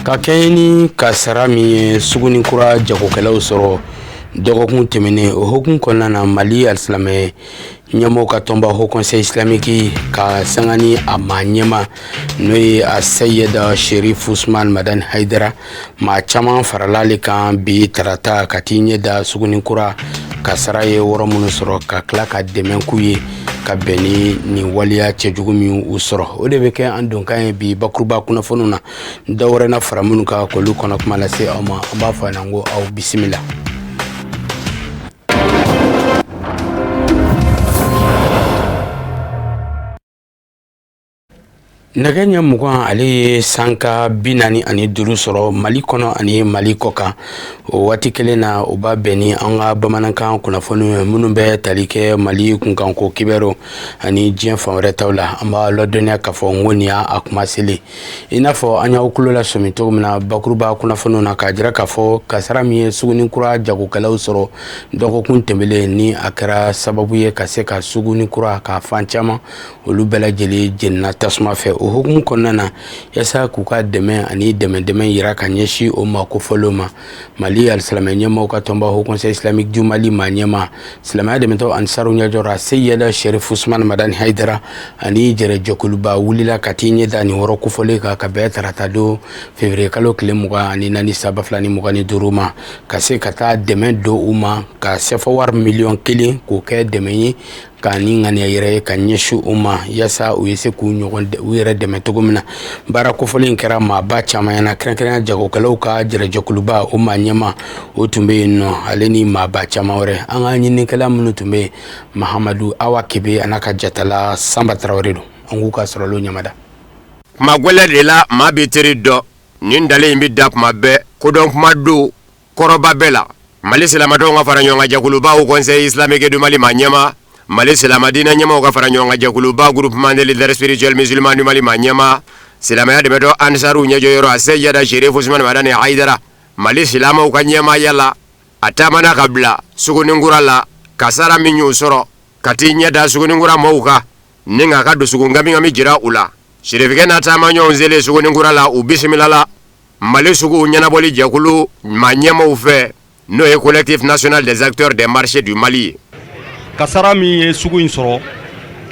Ka kɛɲɛ ni kasara min ye Suguninkura jagokɛlaw sɔrɔ dɔgɔkun tɛmɛnen, o hukumu kɔnɔna na, Mali alisilamɛ ɲɛmɔgɔw ka tɔnba Haut Conseil islamique ka sanga ni a maa ɲɛmaa, n'o ye a Seyida Sherif Usman Madani Hayidara, maa caman farala ale kan bi tarata ka t'i ɲɛ da Suguninkura kasara ye yɔrɔ minnu sɔrɔ, ka tila ka dɛmɛ k'u ye ka bɛn ni nin waleya cɛjugu min u sɔrɔ. O de bɛ kɛ an donkan ye bi bakuruba kunnafoniw na. Dɔw wɛrɛ na fara minnu kan k'olu kɔnɔ kuma lase aw ma. An b'a fɔ a ko aw bisimila. Nɛgɛ ɲɛ 20 ale ye sanka 45 sɔrɔ Mali kɔnɔ ani Mali kɔ kan. O waati kelen na, o b'a bɛn ni an ka bamanankan kunnafoni ye minnu bɛ tali kɛ Mali kunkanko kibaru ani diɲɛ fan wɛrɛ taw la. An b'a ladɔnniya k'a fɔ n ko nin y'a kuma selen. I n'a fɔ an y'aw tulo lasɔmi cogo min na bakuruba kunnafoniw na, k'a jira k'a fɔ kasara min ye Suguninkura jagokɛlaw sɔrɔ dɔgɔkun tɛmɛnen, ni a kɛra sababu ye ka se ka Suguninkura ka fan caman olu bɛɛ lajɛlen jenina tasuma fɛ. O hukumu kɔnɔna na, yaasa k'u ka dɛmɛ ani dɛmɛ dɛmɛ yira ka ɲɛsin o maa kofɔlenw ma, Mali alisilamɛ ɲɛmaaw ka tɔnba Haut Conseil islamique du Mali maa ɲɛmaa, silamɛya dɛmɛtɔ Ansaru ɲɛjɔra Seyida Sherif Usman Madani Hayidara ani jɛrɛjɛkuluba wulila ka t'i ɲɛ da nin yɔrɔ kofɔlen kan ka bɛn tarata don février kalo tile 24 san 2025 ma, ka se ka taa dɛmɛ don u ma, ka sefa wari miliyɔn 1 k'o kɛ dɛmɛ ye ka ni ŋaniya yɛrɛ ye ka ɲɛsin u ma, yaasa u ye se k'u ɲɔgɔn u yɛrɛ dɛmɛ cogo min na. Baara kofɔlen in kɛra maaba caman ɲɛna, kɛrɛnkɛrɛnya jagokɛlaw ka jɛrɛjɛkuluba, o maa ɲɛmaa o tun bɛ yen nɔ, ale ni maaba caman wɛrɛ. An ka ɲininikɛla minnu tun bɛ yen, Mahamadu Awa Kebe a n'a ka jatala Sanba Tarawele don. An k'u ka sɔrɔlenw ɲamada. Kuma gɛlɛn de la maa b'i teri dɔn. Nin dalen in bɛ da kuma bɛɛ, kodɔn kuma don kɔrɔba bɛɛ la. Mali silamɛtɔnw ka fara ɲɔgɔn kan jɛkuluba Haut Conseil islamique du Mali maa ɲɛmaa, Mali silamɛ diinɛ ɲɛmaaw ka fara ɲɔgɔn kan jɛkuluba Groupement des leaders spirituels musulmans du Mali maa ɲɛmaa, silamɛya dɛmɛtɔn Ansaru ɲɛjɔyɔrɔ a Seyida Sherif Usman Madani Hayidara, Mali silamɛw ka ɲɛmaaya la, a taamana ka bila Suguninkura la, kasara min y'u sɔrɔ, ka t'i ɲɛ da Suguninkura mɔɔw kan ni k'a ka dusukun kamikami jira u la. Sirifikɛ n'a taamaɲɔgɔnw selen Suguninkura la, u bisimilala Mali suguw ɲɛnabɔli jɛkulu maa ɲɛmaaw fɛ, n'o ye Collectif national des acteurs des marchés du Mali ye. Kasara min ye sugu in sɔrɔ,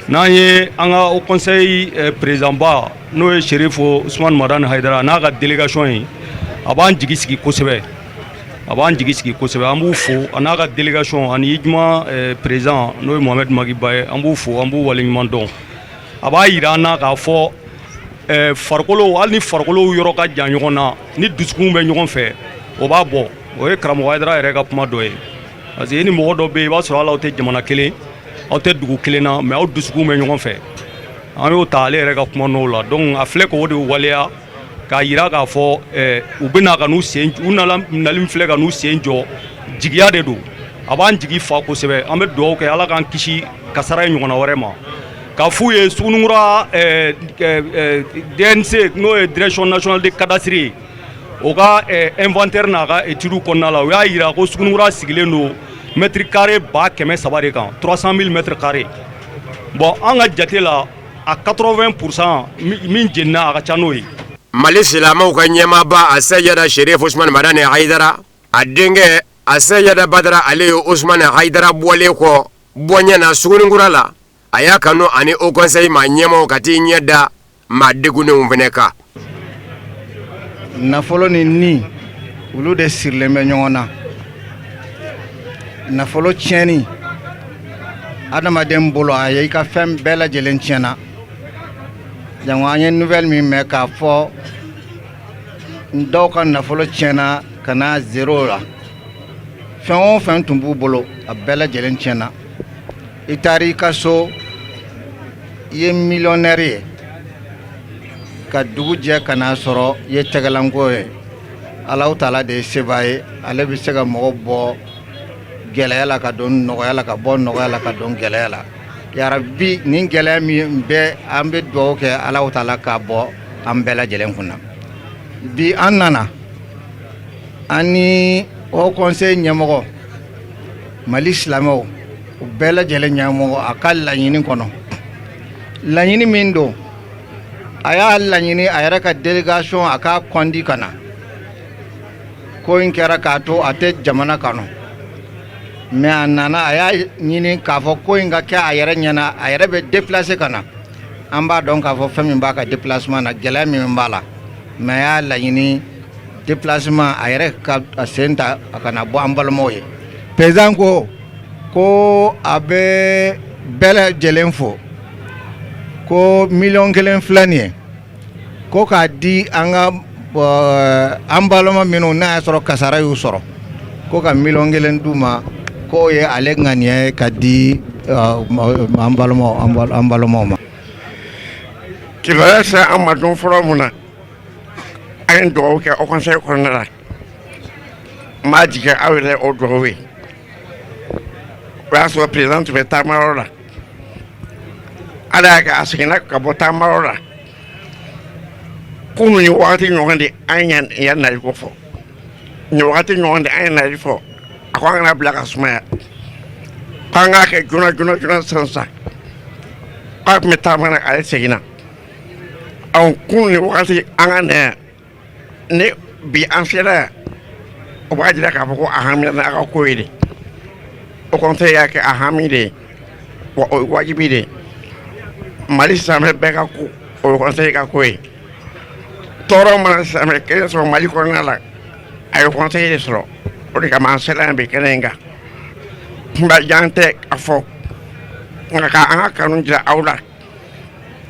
n'an ye an ka Haut Conseil président ba, n'o ye Sherif Usman Madani Hayidara n'a ka délégation ye, a b'an jigi sigi kosɛbɛ, a b'an jigi sigi kosɛbɛ. An b'u fo, a n'a ka délégation ani Ijma président, n'o ye Mohamed Magiba ye. An b'u fo, an b'u waleɲuman dɔn. A b'a jira an na k'a fɔ farikolo, hali ni farikolo yɔrɔ ka jan ɲɔgɔn na, ni dusukun bɛ ɲɔgɔn fɛ, o b'a bɔ. O ye karamɔgɔ Hayidara yɛrɛ ka kuma dɔ ye, parce que i ni mɔgɔ dɔ bɛ yen, i b'a sɔrɔ hali aw tɛ jamana kelen, aw tɛ dugu kelen na, mais aw dusukun bɛ ɲɔgɔn fɛ. An y'o ta ale yɛrɛ ka kuma n'o la. Donc a filɛ k'o de waleya k'a jira k'a fɔ u bɛna ka n'u sen, u nana nali filɛ ka n'u sen jɔ, jigiya de don. A b'an jigi fa kosɛbɛ. An bɛ dugawu kɛ, Ala k'an kisi kasara ye ɲɔgɔnna wɛrɛ ma. K'a f'u ye, Suguninkura DNC, n'o ye Direction nationale de cadastre ye, o ka inventaire n'a ka étude kɔnɔna la, u y'a jira ko Suguninkura sigilen don mètre carré 300 000 de kan, 300 000 mètres carrés. Bon, an ka jate la, a 80% min jenina, a ka ca n'o ye. Mali silamɛw ka ɲɛmaaba a Seyida Sherif Usman Madani Hayidara, a denkɛ a Seyida Badara, ale ye Usman Hayidara bɔlen kɔ bɔɲɛ na Suguninkura la, a y'a kanu ani Haut Conseil maa ɲɛmaaw ka t'i ɲɛ da maa degunnenw fana kan. Nafolo ni ni olu de sirilen bɛ ɲɔgɔn na. Nafolo tiɲɛni adamaden bolo, a ye i ka fɛn bɛɛ lajɛlen tiɲɛna. Jango an ye nouvelle min mɛn k'a fɔ dɔw ka nafolo tiɲɛna ka na zéro la, fɛn o fɛn tun b'u bolo, a bɛɛ lajɛlen tiɲɛna. I taara i ka so, i ye millionnaire ye, ka dugu jɛ ka n'a sɔrɔ i ye tɛgɛlanko ye. Alahu taala de ye sebaa ye, ale bɛ se ka mɔgɔ bɔ gɛlɛya la ka don nɔgɔya la, ka bɔ nɔgɔya la ka don gɛlɛya la. Yarabi, nin gɛlɛya min bɛ, an bɛ dugawu kɛ Alahu taala k'a bɔ an bɛɛ lajɛlen kunna. Bi an nana an ni Haut Conseil ɲɛmɔgɔ, Mali silamɛw u bɛɛ lajɛlen ɲɛmɔgɔ, a ka laɲini kɔnɔ, laɲini min don, a y'a laɲini a yɛrɛ ka délégation a k'a kɔndi ka na. Ko in kɛra k'a to a tɛ jamana kanu, mais a nana, a y'a ɲini k'a fɔ ko in ka kɛ a yɛrɛ ɲɛna. A yɛrɛ bɛ déplacer ka na. An b'a dɔn k'a fɔ fɛn min b'a ka déplacement na, gɛlɛya min b'a la, mais a y'a laɲini déplacement, a yɛrɛ ka a sen ta a kana bɔ an balimaw ye. Président ko ko a bɛ bɛɛ lajɛlen fo, ko miliyɔn 1 filɛ nin ye, ko k'a di an ka an balima minnu n'a y'a sɔrɔ kasara y'u sɔrɔ, ko ka miliyɔn 1 d'u ma, k'o ye ale ŋaniya ye ka di an balimaw ma. Kibaruya sera an ma don fɔlɔ mun na, an ye dugawu kɛ haut conseil kɔnɔna la. N b'a jigin aw yɛrɛ o dugawu ye. O y'a sɔrɔ président tun bɛ taamayɔrɔ la. Ala y'a kɛ a seginna ka bɔ taamayɔrɔ la kunun. Ni wagati ɲɔgɔn de an ye nali ko fɔ, nin wagati ɲɔgɔn de an ye nali fɔ. A ko an kana bila ka sumaya, k'an k'a kɛ joona joona joona. Sisan sisan k'a tun bɛ taama na, ale seginna. Ɔ, kunun ni wagati an ka na yan ni bi an sera yan, o b'a jira k'a fɔ ko a hamina n'a ka ko ye de. Haut conseil y'a kɛ a hami de ye, wa o ye wajibi de ye. Mali silamɛ bɛɛ ka ko, o ye conseil ka ko ye. Tɔɔrɔ mana silamɛ kelen sɔrɔ Mali kɔnɔna la, a ye conseil de sɔrɔ. O de kama an sera yan bi kɛnɛ in kan. Kunbajan tɛ a fɔ, nka k'an ka kanu jira aw la,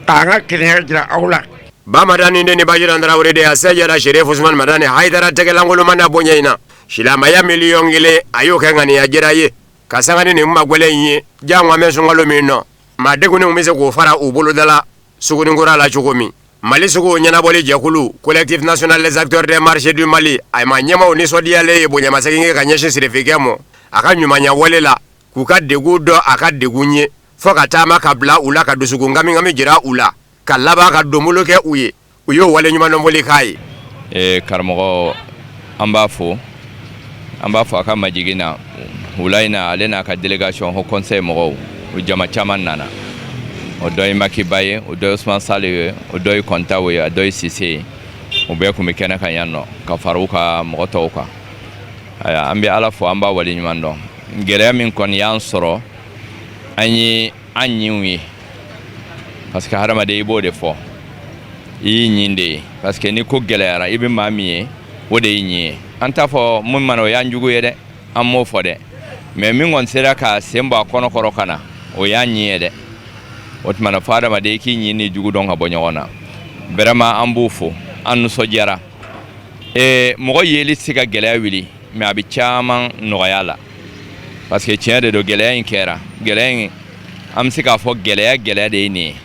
k'an ka kelenya jira aw la. Ba Madani den ni Bajiran Tarawele de a sɛjɛra Serif Usumani Madani Hayidara tɛgɛlankolon na bonya in na. Silamɛya miliyɔn 1, a y'o kɛ ŋaniya jira ye ka sanga ni nin kuma gɛlɛn in ye. Jango an bɛ sunkalo min nɔ, maa degunnenw bɛ se k'o fara u boloda la suguninkura la cogo min. Mali sugu ɲɛnabɔli jɛkulu, Collectif national des acteurs des marchés du Mali, a ma ɲɛmaw nisɔndiyalen ye bonyamasegin kɛ ka ɲɛsin sirifikɛ ma a ka ɲumanya wale la, k'u ka degun dɔn a ka degun ye, fo ka taama ka bila u la, ka dusukun kami jira u la, ka laban ka donbolo kɛ u ye. U y'o wale ɲumandɔnfoli k'a ye. Ee, karamɔgɔ, an b'a fo, an b'a fɔ a ka majigin na wula in na. Ale n'a ka délégation, haut conseil mɔgɔw, u jama caman nana. O dɔ ye Makiba ye, o dɔ ye Usman Saliu ye, o dɔ ye Kɔntaw ye, a dɔ ye Sise ye. U bɛɛ tun bɛ kɛnɛ kan yan nɔ ka fara u ka mɔgɔ tɔw kan. Ayiwa, an bɛ Ala fo, an b'a waleɲuman dɔn. Gɛlɛya min kɔni y'an sɔrɔ, an ye an ɲinw ye, parce que hadamaden, i b'o de fɔ, i y'i ɲin de ye, parce que ni ko gɛlɛyara, i bɛ maa min ye, o de y'i ɲin ye. An t'a fɔ mun mana o y'an jugu ye dɛ, an m'o fɔ dɛ, mais min kɔni sera ka sen bɔ a kɔnɔ kɔrɔ ka na, o y'an ɲin ye dɛ. O tuma na, fo hadamaden i k'i ɲin ni jugu dɔn ka bɔ ɲɔgɔn na. Vraiment, an b'u fo, an nisɔndiyara. Mɔgɔ yeli tɛ se ka gɛlɛya wuli, mais a bɛ caman nɔgɔya la, parce que tiɲɛ de don, gɛlɛya in kɛra. Gɛlɛya in, an bɛ se k'a fɔ gɛlɛya gɛlɛya de ye nin ye,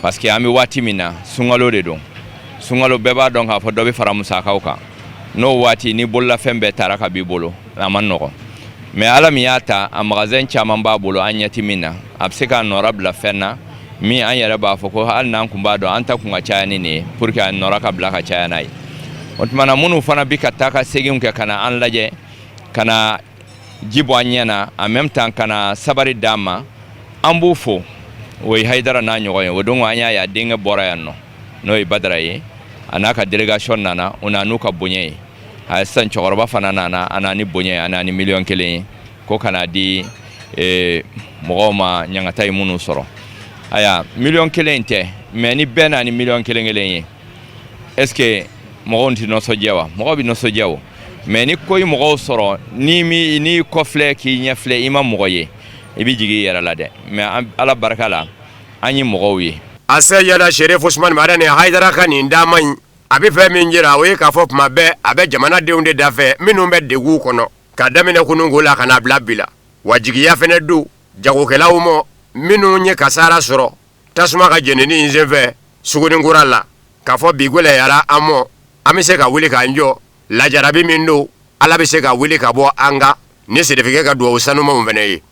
parce que an bɛ waati min na, sunkalo de don. Sunkalo, bɛɛ b'a dɔn k'a fɔ dɔ bɛ fara musakaw kan. N'o waati ni bololafɛn bɛɛ taara ka b'i bolo, a man nɔgɔn. Mais Ala min y'a ta, a magasin caman b'a bolo, an ɲɛ tɛ min na, a bɛ se k'a nɔra bila fɛn na min an yɛrɛ b'a fɔ ko hali n'an kun b'a dɔn, an ta kun ka caya ni nin ye, pour que a nɔra ka bila ka caya n'a ye. O tuma na, minnu fana bi ka taa ka seginw kɛ ka na an lajɛ, ka na ji bɔ an ɲɛ na, en même temps ka na sabari d'an ma, an b'u fo. O ye Hayidara n'a ɲɔgɔn ye. O don an y'a ye a denkɛ bɔra yan nɔ, n'o ye Badara ye, a n'a ka délégation nana, o na n'u ka bonya ye. A sisan cɛkɔrɔba fana nana, a na ni bonya ye, a na ni miliyɔn 1 ye, ko ka na di mɔgɔw ma ɲangata ye minnu sɔrɔ. Aya, miliyɔn 1 in tɛ, mais ni bɛɛ na ni miliyɔn kelen kelen ye, est ce que mɔgɔw tɛ nisɔndiya wa? Mɔgɔw bɛ nisɔndiya o. Mais ni ko ye mɔgɔw sɔrɔ, ni mi n'i kɔfilɛ k'i ɲɛfilɛ, i ma mɔgɔ ye, i bɛ jigin i yɛrɛ la dɛ. Mais Ala barika la, an ye mɔgɔw ye. A seyada Serif Usumani Madani Hayidara ka nin dama in, a bɛ fɛn min jira, o ye k'a fɔ tuma bɛɛ a bɛ jamanadenw de dafɛ minnu bɛ degun kɔnɔ, ka daminɛ kununko la ka n'a bila bi la. Wa jigiya fɛnɛ don jagokɛlaw ma minnu ye kasara sɔrɔ tasuma ka jenini in senfɛ suguninkura la, k'a fɔ bi gɛlɛyara an ma, an bɛ se ka wuli k'an jɔ. Lajarabi min don, Ala bɛ se ka wuli ka bɔ an kan ni sirifikɛ ka dugawu sanumanw fɛnɛ ye.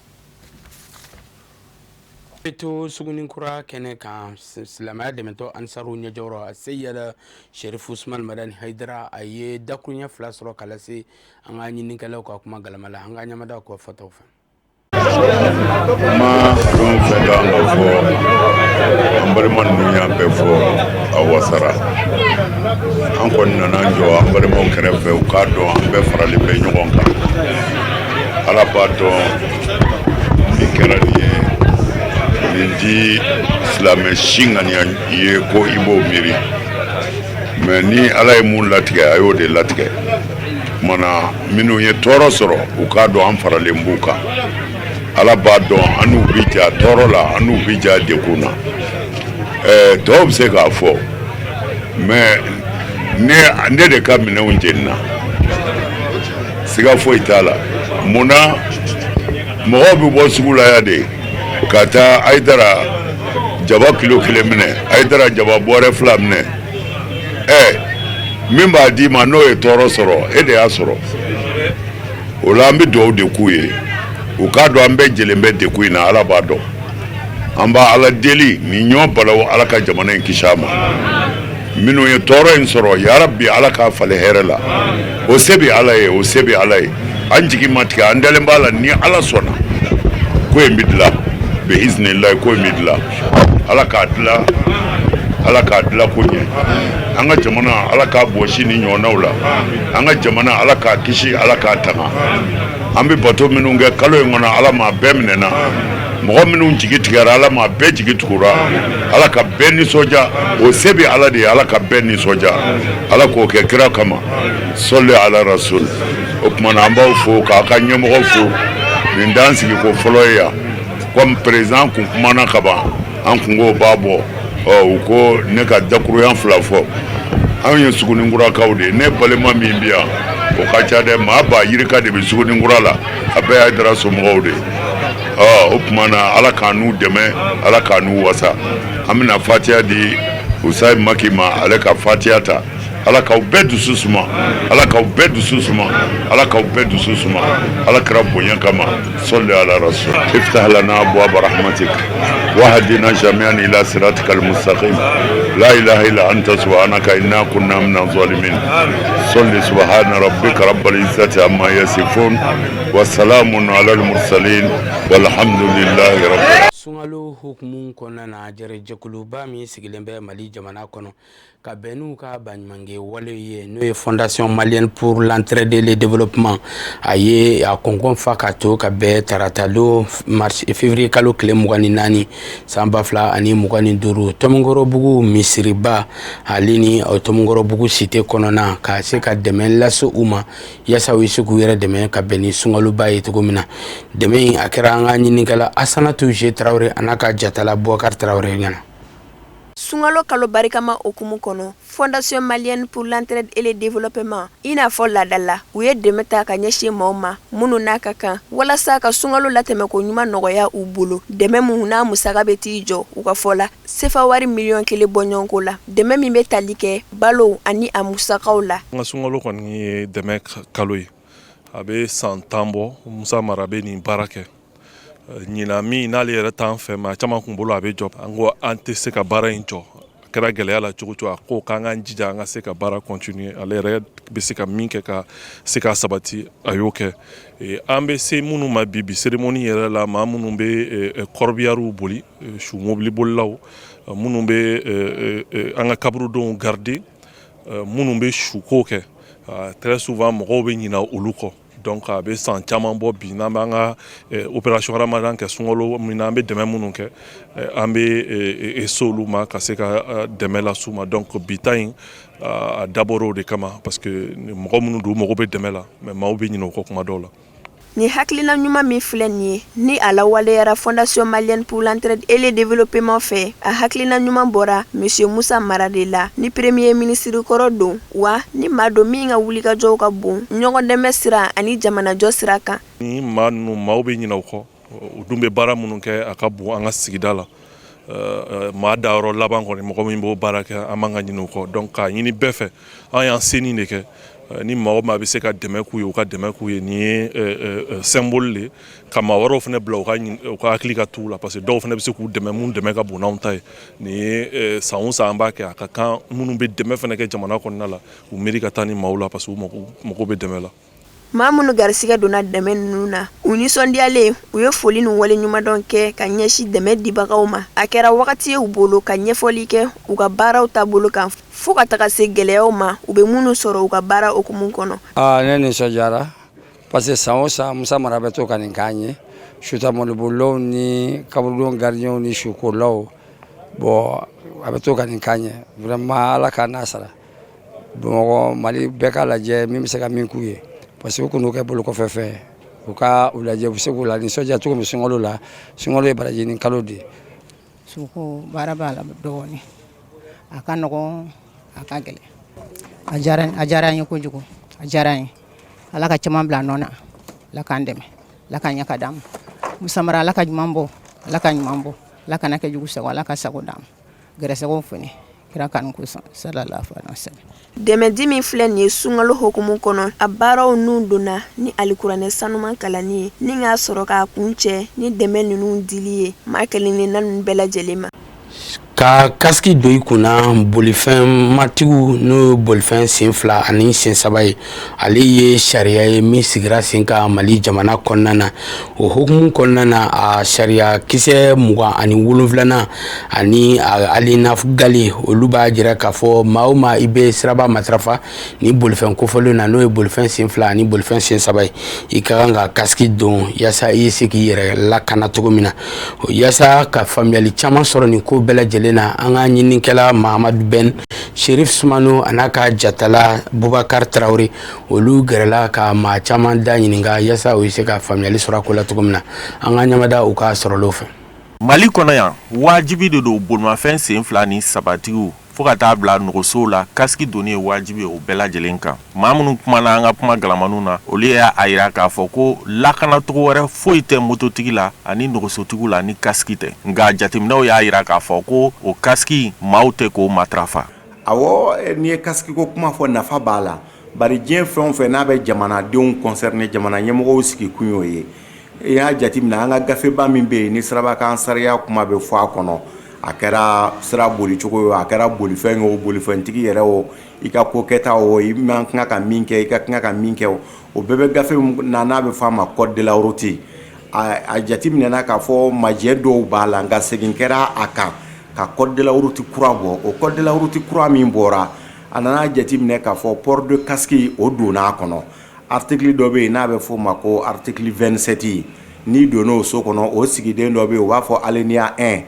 To suguninkura kɛnɛ kan, silamɛya dɛmɛtɔ ansaru ɲɛjɔyɔrɔ Seyida Sherif Usman Madani Haidara, a ye dakuruɲɛ fila sɔrɔ ka lase an ka ɲininikɛlaw ka kuma galama la. An ka ɲamada kɔ fɔtaw fɛ. Kuma fɛn o fɛn kan ka fɔ. An balima ninnu y'a bɛɛ fɔ, a wasara. An kɔni nana an jɔ an balimaw kɛrɛfɛ, u k'a dɔn an bɛɛ faralen bɛ ɲɔgɔn kan. Ala b'a dɔn min kɛra nin ye, nin ti silamɛ si ŋaniya ye ko i b'o miiri, mais ni Ala ye mun latigɛ, a y'o de latigɛ. Kumana minnu ye tɔɔrɔ sɔrɔ, u k'a dɔn an faralen b'u kan. Ala b'a dɔn an n'u bi ja tɔɔrɔ la, an n'u bi ja degun na. Tɔw bɛ se k'a fɔ, mais ne de ka minɛnw jenina, siga foyi t'a la. Mun na mɔgɔw bɛ bɔ sugu la yan de ka taa Hayidara jaba kilo 1 minɛ, Hayidara jaba bɔrɛ 2 minɛ? Min b'a d'i ma, n'o ye tɔɔrɔ sɔrɔ, e de y'a sɔrɔ. O la an bɛ dugawu de k'u ye, u k'a dɔn an bɛɛ jɛlen bɛ degun in na. Ala b'a dɔn, an b'a Ala deli ni ɲɔ balawu, Ala ka jamana in kisi a ma. Minnu ye tɔɔrɔ in sɔrɔ, yarabi Ala k'a falen hɛrɛ la. O se bɛ Ala ye, o se bɛ Ala ye. An jigi ma tigɛ, an dalen b'a la, ni Ala sɔnna, ko in bɛ dilan bi iznilayi. Ko in bɛ dilan, Ala k'a dilan, Ala k'a dilan ko ɲɛ. An ka jamana, Ala k'a bɔsi ni ɲɔgɔnnaw la. An ka jamana, Ala k'a kisi, Ala k'a tanga. An bɛ bato minnu kɛ kalo in kɔnɔ, Ala m'a bɛɛ minɛna. Mɔgɔ minnu jigi tigɛra, Ala m'a bɛɛ jigi tugura. Ala ka bɛɛ nisɔndiya, o se bɛ Ala de ye. Ala ka bɛɛ nisɔndiya, Ala k'o kɛ kira kama, sɔli ala rasul. O tuma na an b'aw fo k'a ka ɲɛmɔgɔ fo. Nin t'an sigi ko fɔlɔ ye yan. Comme président kun kumana ka ban, an kun ko b'a bɔ. Ɔ, u ko ne ka dakuruyan 2 fɔ. Anw ye Suguninkurakaw de ye. Ne balima min bi yan, o ka ca dɛ, maa ba yirika de bɛ Suguninkura la, a bɛɛ Hayidara somɔgɔw de ye. Ɔ, o tuma na Ala k'an n'u dɛmɛ, Ala k'an n'u wasa. An bɛna fatiya di Usayi Maki ma, ale ka fatiya ta. Ala k'aw bɛɛ dusu suma, Ala k'aw bɛɛ dusu suma, Ala k'aw bɛɛ dusu suma, Ala kɛra bonya kama, sɔli ala rasul. Iftah lana abwaab rahmatik wahdina jami'an ila siratikal mustaqim. La ilaha illa anta, subhanaka inna kunna minaz zalimin. Salli subhana rabbika rabbil izzati amma yasifun wa salamun alal mursalin, walhamdulillahi rabbil. Sunkalo hukumu kɔnɔna na, jɛrɛjɛkuluba min sigilen bɛ Mali jamana kɔnɔ ka bɛn n'u ka baɲumankɛ wale ye, n'o ye Fondation malienne pour l'entraide et le développement, a ye a kɔnkɔn fa ka to ka bɛn tarata don mars, février kalo tile 24 san 2025, Tɔmɔnkɔrɔbugu misiriba ale ni Tɔmɔnkɔrɔbugu cité kɔnɔna, ka se ka dɛmɛ lase u ma yaasa u ye se k'u yɛrɛ dɛmɛ ka bɛn ni sunkaloba ye cogo min na. Dɛmɛ in, a kɛra an ka ɲinikɛla Asanatu G Tarawele a n'a ka jatala Bubakari Tarawele ɲɛna. Sunkalo kalo barikama hukumu kɔnɔ, Fondation malienne pour l'entraide et le développement, i n'a fɔ laada la, u ye dɛmɛ ta ka ɲɛsin maaw ma minnu n'a ka kan walasa ka sunkalo latɛmɛko ɲuman nɔgɔya u bolo. Dɛmɛ mun n'a musaka bɛ t'i jɔ, u ka fɔ la, sefa wari miliyɔn 1 bɔɲɔgɔnko la, dɛmɛ min bɛ tali kɛ balo ani a musakaw la. An ka sunkalo kɔni ye dɛmɛ kalo ye. A bɛ san 10 bɔ, Musa Mara bɛ nin baara kɛ. Ɲinan min n'ale yɛrɛ t'an fɛ, maa caman kun bolo a bɛ jɔ. An ko an tɛ se ka baara in jɔ, a kɛra gɛlɛya la cogo cogo. A ko k'an k'an jija an ka se ka baara continuer. Ale yɛrɛ bɛ se ka min kɛ ka se ka sabati, a y'o kɛ. An bɛ se minnu ma bi, bi cérémonie yɛrɛ la, maa minnu bɛ corbillard boli, su mobili bolilaw, minnu bɛ an ka kaburudenw garder, minnu bɛ suko kɛ, très souvent mɔgɔw bɛ ɲina olu kɔ. Donc a bɛ san caman bɔ bi, n'an b'an ka opération Ramadan kɛ sunkalo min na, an bɛ dɛmɛ minnu kɛ, an bɛ se olu ma ka se ka dɛmɛ las'u ma. Donc bi ta in, a dabɔra o de kama, parce que mɔgɔ minnu don, u mago bɛ dɛmɛ la, mais maaw bɛ ɲinɛ o kɔ kuma dɔw la. Nin hakilina ɲuman min filɛ nin ye, ni a lawaleyara Fondation malienne pour l'entraide et le développement fɛ, a hakilina ɲuman bɔra monsieur Musa Mara de la, ni premier ministre kɔrɔ don wa, ni maa don min ka wulikajɔw ka bon ɲɔgɔn dɛmɛ sira ani jamanajɔ sira kan. Ni maa ninnu, maaw bɛ ɲinɛ u kɔ. U dun bɛ baara minnu kɛ, a ka bon an ka sigida la. Maa dayɔrɔ laban kɔni, mɔgɔ min b'o baara kɛ, an man ka ɲinɛ u kɔ. Donc k'a ɲini bɛɛ fɛ, an y'an senin de kɛ. Ni maa o maa bɛ se ka dɛmɛ k'u ye, u ka dɛmɛ k'u ye. Nin ye symbole de ka maa wɛrɛw fana bila u ka hakili ka t'u la, parce que dɔw fana bɛ se k'u dɛmɛ, mun dɛmɛ ka bon n'anw ta ye. Nin ye san o san an b'a kɛ. A ka kan minnu bɛ dɛmɛ fana kɛ jamana kɔnɔna la, u miiri ka taa ni maaw la, parce que u mago bɛ dɛmɛ la. Maa minnu garisigɛ donna dɛmɛ ninnu na, u nisɔndiyalen, u ye foli ni waleɲumandɔn kɛ ka ɲɛsin dɛmɛ dibagaw ma. A kɛra wagati ye u bolo ka ɲɛfɔli kɛ u ka baaraw taabolo kan fo ka taga se gɛlɛyaw ma u bɛ minnu sɔrɔ u ka baara hukumu kɔnɔ. Aa, ne nisɔndiyara parce que san o san, Musa Mara bɛ to ka nin k'an ye, sutamɔlibolilaw ni kaburudon garidiɲɛw ni sukolaw. Bon, a bɛ to ka nin k'an ye vraiment. Ala k'a n'a sara. Bamakɔ, Mali bɛɛ k'a lajɛ min bɛ se ka min k'u ye, parce que u kan'u kɛ bolo kɔfɛ fɛn. U ka u lajɛ, u bɛ se k'u la nisɔndiya cogo min sunkalo la. Sunkalo ye baraji ni kalo de ye. Suko baara b'a la dɔɔnin, a ka nɔgɔn, a ka gɛlɛn. A diyara n ye kojugu, a diyara n ye. Ala ka caman bila a nɔ na. Ala k'an dɛmɛ, Ala k'an ɲɛ ka d'an ma. Musa Mara, Ala ka ɲuman bɔ, Ala ka ɲuman bɔ, Ala kana kɛ jugu sago, Ala ka sago d'an ma, gɛrɛsɛgɛw foni kira kanu kosɔn, sallallahu alaihi wasallam. Dɛmɛdi min filɛ nin ye sunkalo hukumu kɔnɔ, a baaraw nun donna ni alikuranɛ sanuman kalanni ye, ni k'a sɔrɔ k'a kun cɛ ni dɛmɛ ninnu dili ye maa kelenkelenna ninnu bɛɛ lajɛlen ma. Ka kasiki don i kunna, bolifɛn matigiw, n'o ye bolifɛn sen fila ani sen saba ye, ale ye sariya ye min sigira sen kan Mali jamana kɔnɔna na. O hukumu kɔnɔna na, a sariya kisɛ 27nan ani alinéa gale, olu b'a jira k'a fɔ maa o maa i bɛ siraba matarafa ni bolifɛn kofɔlen na, n'o ye bolifɛn sen fila ani bolifɛn sen saba ye, i ka kan ka kasiki don yaasa i ye se k'i yɛrɛ lakana cogo min na. Yaasa ka faamuyali caman sɔrɔ nin ko bɛɛ lajɛlen na, an ka ɲininikɛla Mahamadu Ben Sherif Sumano a n'a ka jatala Bubakar Tarawele, olu gɛrɛla ka maa caman da ɲininka yaasa u ye se ka faamuyali sɔrɔ a ko la cogo min na. An ka ɲamada u ka sɔrɔlenw fɛ. Mali kɔnɔ yan, wajibi de don bolimafɛn sen fila ni sabatigiw fo ka taa bila nɔgɔsow la, kasiki donni ye wajibi ye o bɛɛ lajɛlen kan. Maa minnu kumana an ka kuma galamaniw na, olu y'a yira k'a fɔ ko lakanacogo wɛrɛ foyi tɛ mototigi la ani nɔgɔsotigiw la ni kasiki tɛ. Nka jateminɛw y'a yira k'a fɔ ko o kasiki, maaw tɛ k'o matarafa. Awɔ, n'i ye kasiki ko kuma fɔ, nafa b'a la. Bari diɲɛ fɛn o fɛn n'a bɛ jamanadenw concerné, jamana ɲɛmɔgɔw sigi kun y'o ye. I y'a jateminɛ, an ka gafeba min bɛ yen ni sirabakan sariya kuma bɛ fɔ a kɔnɔ, a kɛra sira bolicogo ye, a kɛra bolifɛn ye o, bolifɛntigi yɛrɛ o, i ka ko kɛta o, i man kan ka min kɛ, i ka kan ka min kɛ o, o bɛɛ bɛ gafe na n'a bɛ fɔ a ma code de la route. A jateminɛna k'a fɔ majɛ dɔw b'a la, nka segin kɛra a kan ka code de la route kura bɔ. O code de la route kura min bɔra, a nana jateminɛ k'a fɔ port de casque, o donna a kɔnɔ. Article dɔ bɛ yen n'a bɛ fɔ o ma ko article 27. N'i donna o so kɔnɔ, o sigiden dɔ bɛ yen, u b'a fɔ alinéa 1,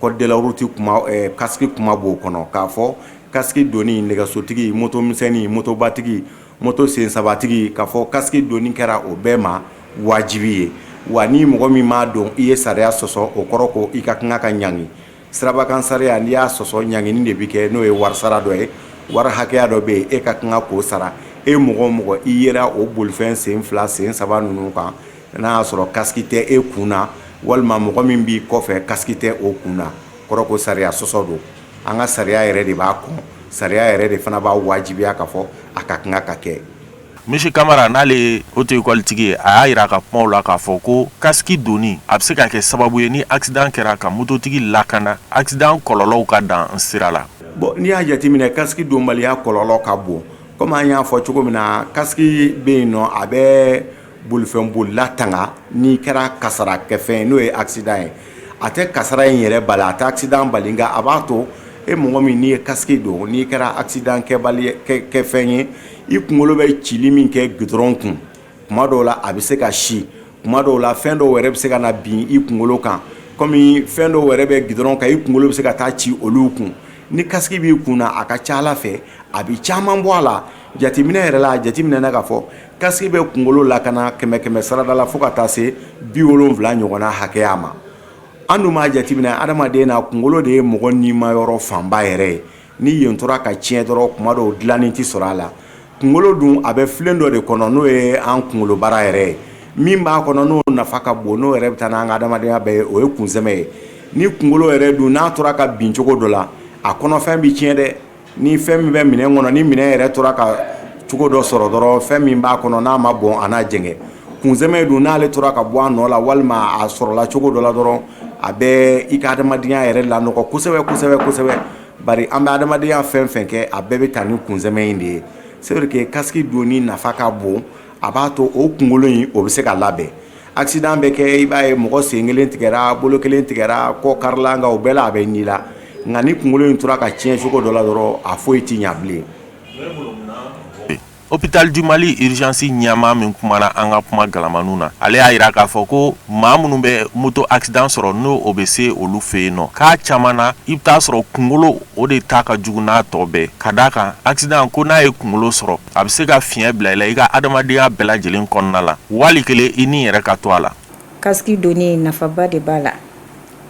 code de la route kuma, casque kuma b'o kɔnɔ, k'a fɔ casque donni, nɛgɛsotigi, moto misɛnnin, motobatigi, moto sen sabatigi, k'a fɔ casque donni kɛra o bɛɛ ma wajibi ye. Wa ni mɔgɔ min m'a don, i ye sariya sɔsɔ. O kɔrɔ ko i ka kan ka ɲangi. Sirabakan sariya, n'i y'a sɔsɔ, ɲangini de bɛ kɛ, n'o ye warisara dɔ ye. Wari hakɛya dɔ bɛ yen, e ka kan k'o sara. E mɔgɔ o mɔgɔ i yera o bolifɛn sen fila, sen saba ninnu kan, n'a y'a sɔrɔ kasiki tɛ e kun na, walima mɔgɔ min b'i kɔfɛ kasiki tɛ o kun na, kɔrɔ ko sariya sɔsɔ don. An ka sariya yɛrɛ de b'a kɔn, sariya yɛrɛ de fana b'a wajibiya k'a fɔ a ka kan ka kɛ. Misi Kamara, n'ale ye auto école tigi ye, a y'a jira ka kumaw la k'a fɔ ko kasiki donni, a bɛ se ka kɛ sababu ye ni accident kɛra, ka mototigi lakana accident kɔlɔlɔw ka dan sira la. Bon, n'i y'a jateminɛ, kasiki donbaliya kɔlɔlɔ ka bon. Komi an y'a fɔ cogo min na, kasiki bɛ yen nɔ, a bɛ bolifɛn bolila tanga n'i kɛra kasara kɛfɛn, n'o ye accident ye. A tɛ kasara in yɛrɛ bali, a tɛ accident bali, nka a b'a to e mɔgɔ min n'i ye kasiki don, n'i kɛra accident kɛbali kɛfɛn ye, i kunkolo bɛ cili min kɛ goudron kun, tuma dɔw la a bɛ se ka si, tuma dɔw la fɛn dɔw yɛrɛ bɛ se ka na bin i kunkolo kan. Komi fɛn dɔw yɛrɛ bɛ goudron kan, i kunkolo bɛ se ka taa ci olu kun. Ni kasiki b'i kun na, a ka ca Ala fɛ a bɛ caman bɔ a la. Jateminɛ yɛrɛ la, a jateminɛna k'a fɔ kasiki bɛ kunkolo lakana kɛmɛ kɛmɛ sarada la fo ka taa se 70 ɲɔgɔnna hakɛya ma. An dun b'a jateminɛ, adamaden na, kunkolo de ye mɔgɔ nima yɔrɔ fanba yɛrɛ ye. Ni yen tora ka tiɲɛ dɔrɔn, kuma dɔw dilanni tɛ sɔrɔ a la. Kunkolo dun, a bɛ filen dɔ de kɔnɔ, n'o ye an kunkolobara yɛrɛ ye. Min b'a kɔnɔ, n'o nafa ka bon, n'o yɛrɛ bɛ taa n'an ka adamadenya bɛɛ ye, o ye kunsɛmɛ ye. Ni kunkolo yɛrɛ dun n'a tora ka bin cogo dɔ la, a kɔnɔfɛn bɛ tiɲɛ dɛ. Ni fɛn min bɛ minɛn kɔnɔ, ni minɛn yɛrɛ tora ka cogo dɔ sɔrɔ dɔrɔn, fɛn min b'a kɔnɔ n'a ma bɔn, a n'a jɛngɛ. Kunsɛmɛ dun, n'ale tora ka bɔ a nɔ la, walima a sɔrɔla cogo dɔ la dɔrɔn, a bɛ i ka adamadenya yɛrɛ lanɔgɔ kosɛbɛ kosɛbɛ kosɛbɛ. Bari an bɛ adamadenya fɛn fɛn kɛ, a bɛɛ bɛ taa ni kunsɛmɛ in de ye. C'est vrai que casque donni nafa ka bon. A b'a to o kunkolo in, o bɛ se ka labɛn. Accident bɛ kɛ, i b'a ye mɔgɔ sen kelen tigɛra, bolo kelen tigɛra, kɔ karila, nka o bɛɛ la a bɛ ni la. Nka ni kunkolo in tora ka tiɲɛ cogo dɔ la dɔrɔn, a foyi tɛ ɲɛ bilen. Hôpital du Mali urgence ɲɛmaa min kumana an ka kuma galamaniw na, ale y'a jira k'a fɔ ko maa minnu bɛ moto accident sɔrɔ, n'o o bɛ se olu fɛ yen nɔ, k'a caman na, i bɛ taa sɔrɔ kunkolo o de ta ka jugu n'a tɔ bɛɛ, ka d'a kan accident ko n'a ye kunkolo sɔrɔ, a bɛ se ka fiɲɛ bila i la i ka adamadenya bɛɛ lajɛlen kɔnɔna la, wali kelen i ni yɛrɛ ka to a la. Casque donni nafaba de b'a la,